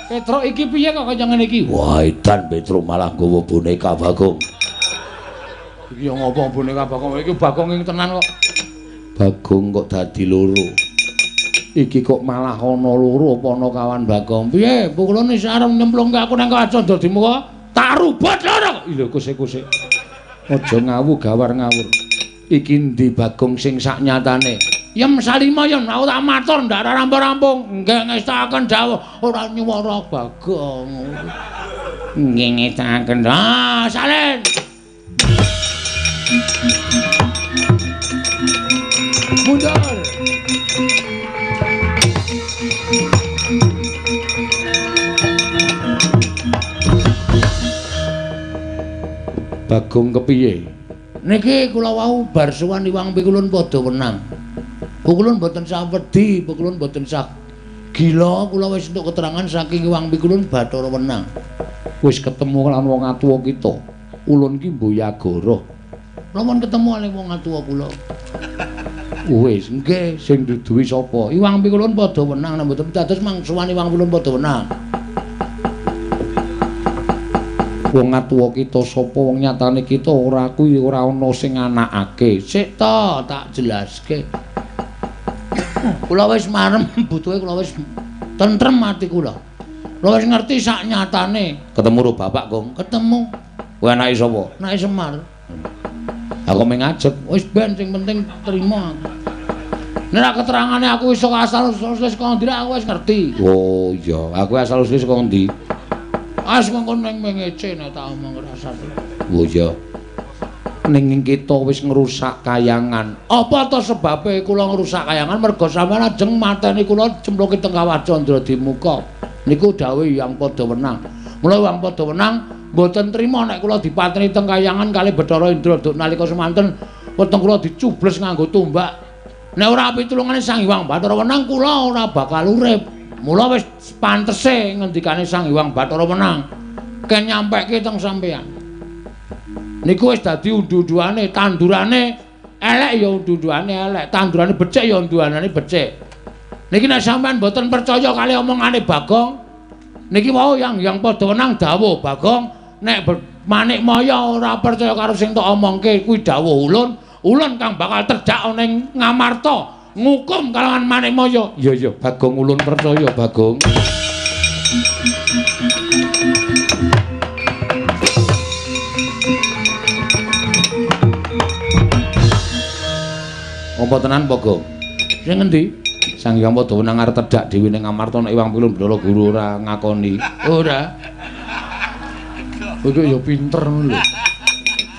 Petro iki piye kok kaya ngene iki? Wah, edan Petro malah nggawa boneka Bagong. Iki yo ngopo boneka Bagong? Iki Bagong ing tenan kok. Bagong kok dadi loro. Iki kok malah ana loro apa ana kawan Bagong? Piye? Pukulane wis arep nyemplungke aku nang Candra Dimuka, tak rubut loro. Lho kuse-kuse. Aja ngawu gawar ngawur. Iki ndi Bagong sing sak nyatane? Yem salima yen aku tak matur ndak rampung-rampung. Nggih ngestakaken dawuh ora nyuwara Bagong. Nggih ngestakaken. Ah, salin. Mundur. Bagong kepiye? Niki kula wau bar sowan Iwang Pikulun padha wenang. Pikulun mboten sah wedi, pikulun mboten sah gila, kula wis entuk keterangan saking Iwang Pikulun Bathara Wenang. Wis ketemu lan wong atuwa kita. Ulun ki Mboyagara. Kula pun ketemu kalih wong atuwa kula. Wis, nggih, sing duduhi sapa? Iwang Pikulun padha wenang, nek mboten dados mang sowan Iwang Pikulun padha wenang. Wong atuwa kita sapa? Wong nyatane kita ora kuwi ora ana sing anakake. Sik to, tak jelaske. Kula wis marem butuhe, kula wis tentrem ati kula. Kula wis ngerti sak nyatane. Ketemu karo bapak, Gong? Ketemu. Kowe anake sapa? Anake Semar. Aku mung ngajeg. Wis ben sing penting trima aku. Nek ra keterangane aku iso asal usule saka ndi aku wis ngerti. Oh iya, aku asal usule saka ndi? As mengko ning mengece nek tak omong rasane. Oh iya. Ning kita wis ngrusak kayangan. Apa to sebabe kula ngrusak kayangan? Merga sampeyan ajeng mateni kula cemplungke teng Kawah Candra Dimuka. Niku dawuh Hyang Padha Wenang. Mula Hyang Padha Wenang mboten trima nek kula dipateni teng kayangan kalih Bathara Indra duk nalika semanten weteng kula dicubles nganggo tombak. Nek ora pitulungane Sang Hyang Bathara Wenang kula ora bakal urip. Mula wis pantese ngendikane Sang Hyang Bathara Wenang ken nyampeke teng sampeyan. Niku wis dadi undu-unduane, tandurane elek ya undu-unduane elek, tandurane becik ya unduanane becik. Niki nek sampeyan mboten percaya kali omongane Bagong, niki wau Hyang Padha Wenang dawuh Bagong, nek Manikmaya ora percaya karo sing tok omongke kuwi dawuh ulun, ulun kang bakal terjak ning Ngamarta ngukum kalawan Manikmaya. Iya iya, Bagong ulun percaya Bagong. Apa tenan Bagong? Sing ngendi? Sang Hyang Padha Wenang arep tedhak dhewe ning Ngamarta nek Iwang Pilun Bathara Guru ora ngakoni. Ora. Kowe ya pinter ngono lho.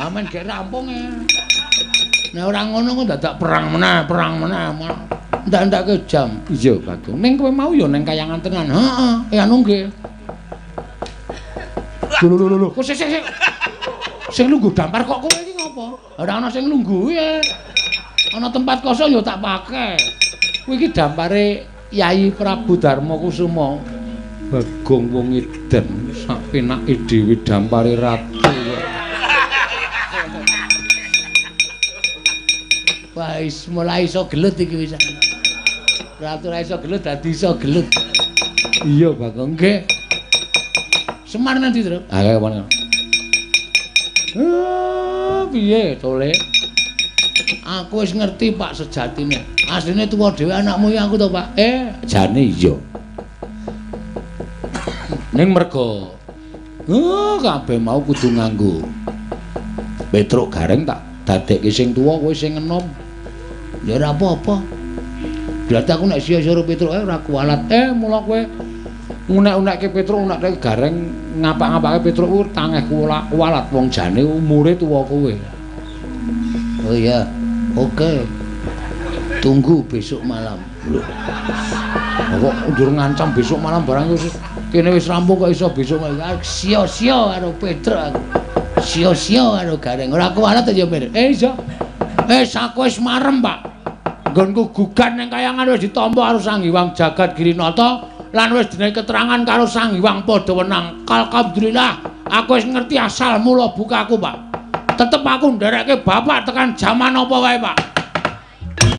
Amen gek rampung e. Nek ora ngono kok dadak perang meneh, perang meneh. Ndak-ndake jam. Iya, Bagong. Ning kowe mau ya ning kayangan tenan. Heeh, anu nggih. Lho lho lho. Kok sik sik. Sing lungguh dampar kok kowe iki ngopo? Ora ana sing lungguh e. Ana tempat kosong ya tak pakai. Kuwi iki dampare Yai Prabu Darma Kusuma. Bagong wong edan sak penake dhewe dampare ratu. Wah, wis mulai iso gelut iki wis. Ratu ora iso gelut dadi iso gelut. Iya, Bagong. Nggih. Semar nanti, Tru? Ah, kaya apa? Piye tole? Aku wis ngerti, Pak, sejatine. Asline tuwa dhewe anakmu ya aku to, Pak. Jane iya. Ning merga kabeh mau kudu nganggo Petruk Gareng tak dadekke sing tuwa kowe sing enom. Ya ora apa-apa. Berarti aku nek sia-sia karo Petruk ora kualat. Mula kowe unek-unekke Petruk, unekke Gareng, ngapak-ngapake Petruk kuwi tangeh kualat wong jane umure tuwa kowe. Oh iya. Oke. Tunggu besok malam. Lho. Kok njur ngancam besok malam barang wis kene wis rampung kok iso besok malam. Sia-sia karo Petruk aku. Sia-sia karo Gareng. Ora kualat ya, Mir. Iya. Aku wis marem, Pak. Nggonku gugat ning kayangan wis ditampa karo Sang Hyang Jagat Girinata lan wis dene keterangan karo Sang Hyang Padha Wenang. Alhamdulillah, aku wis ngerti asal mula bukaku, Pak. Tetep aku nderekke bapak tekan jaman apa wae, Pak.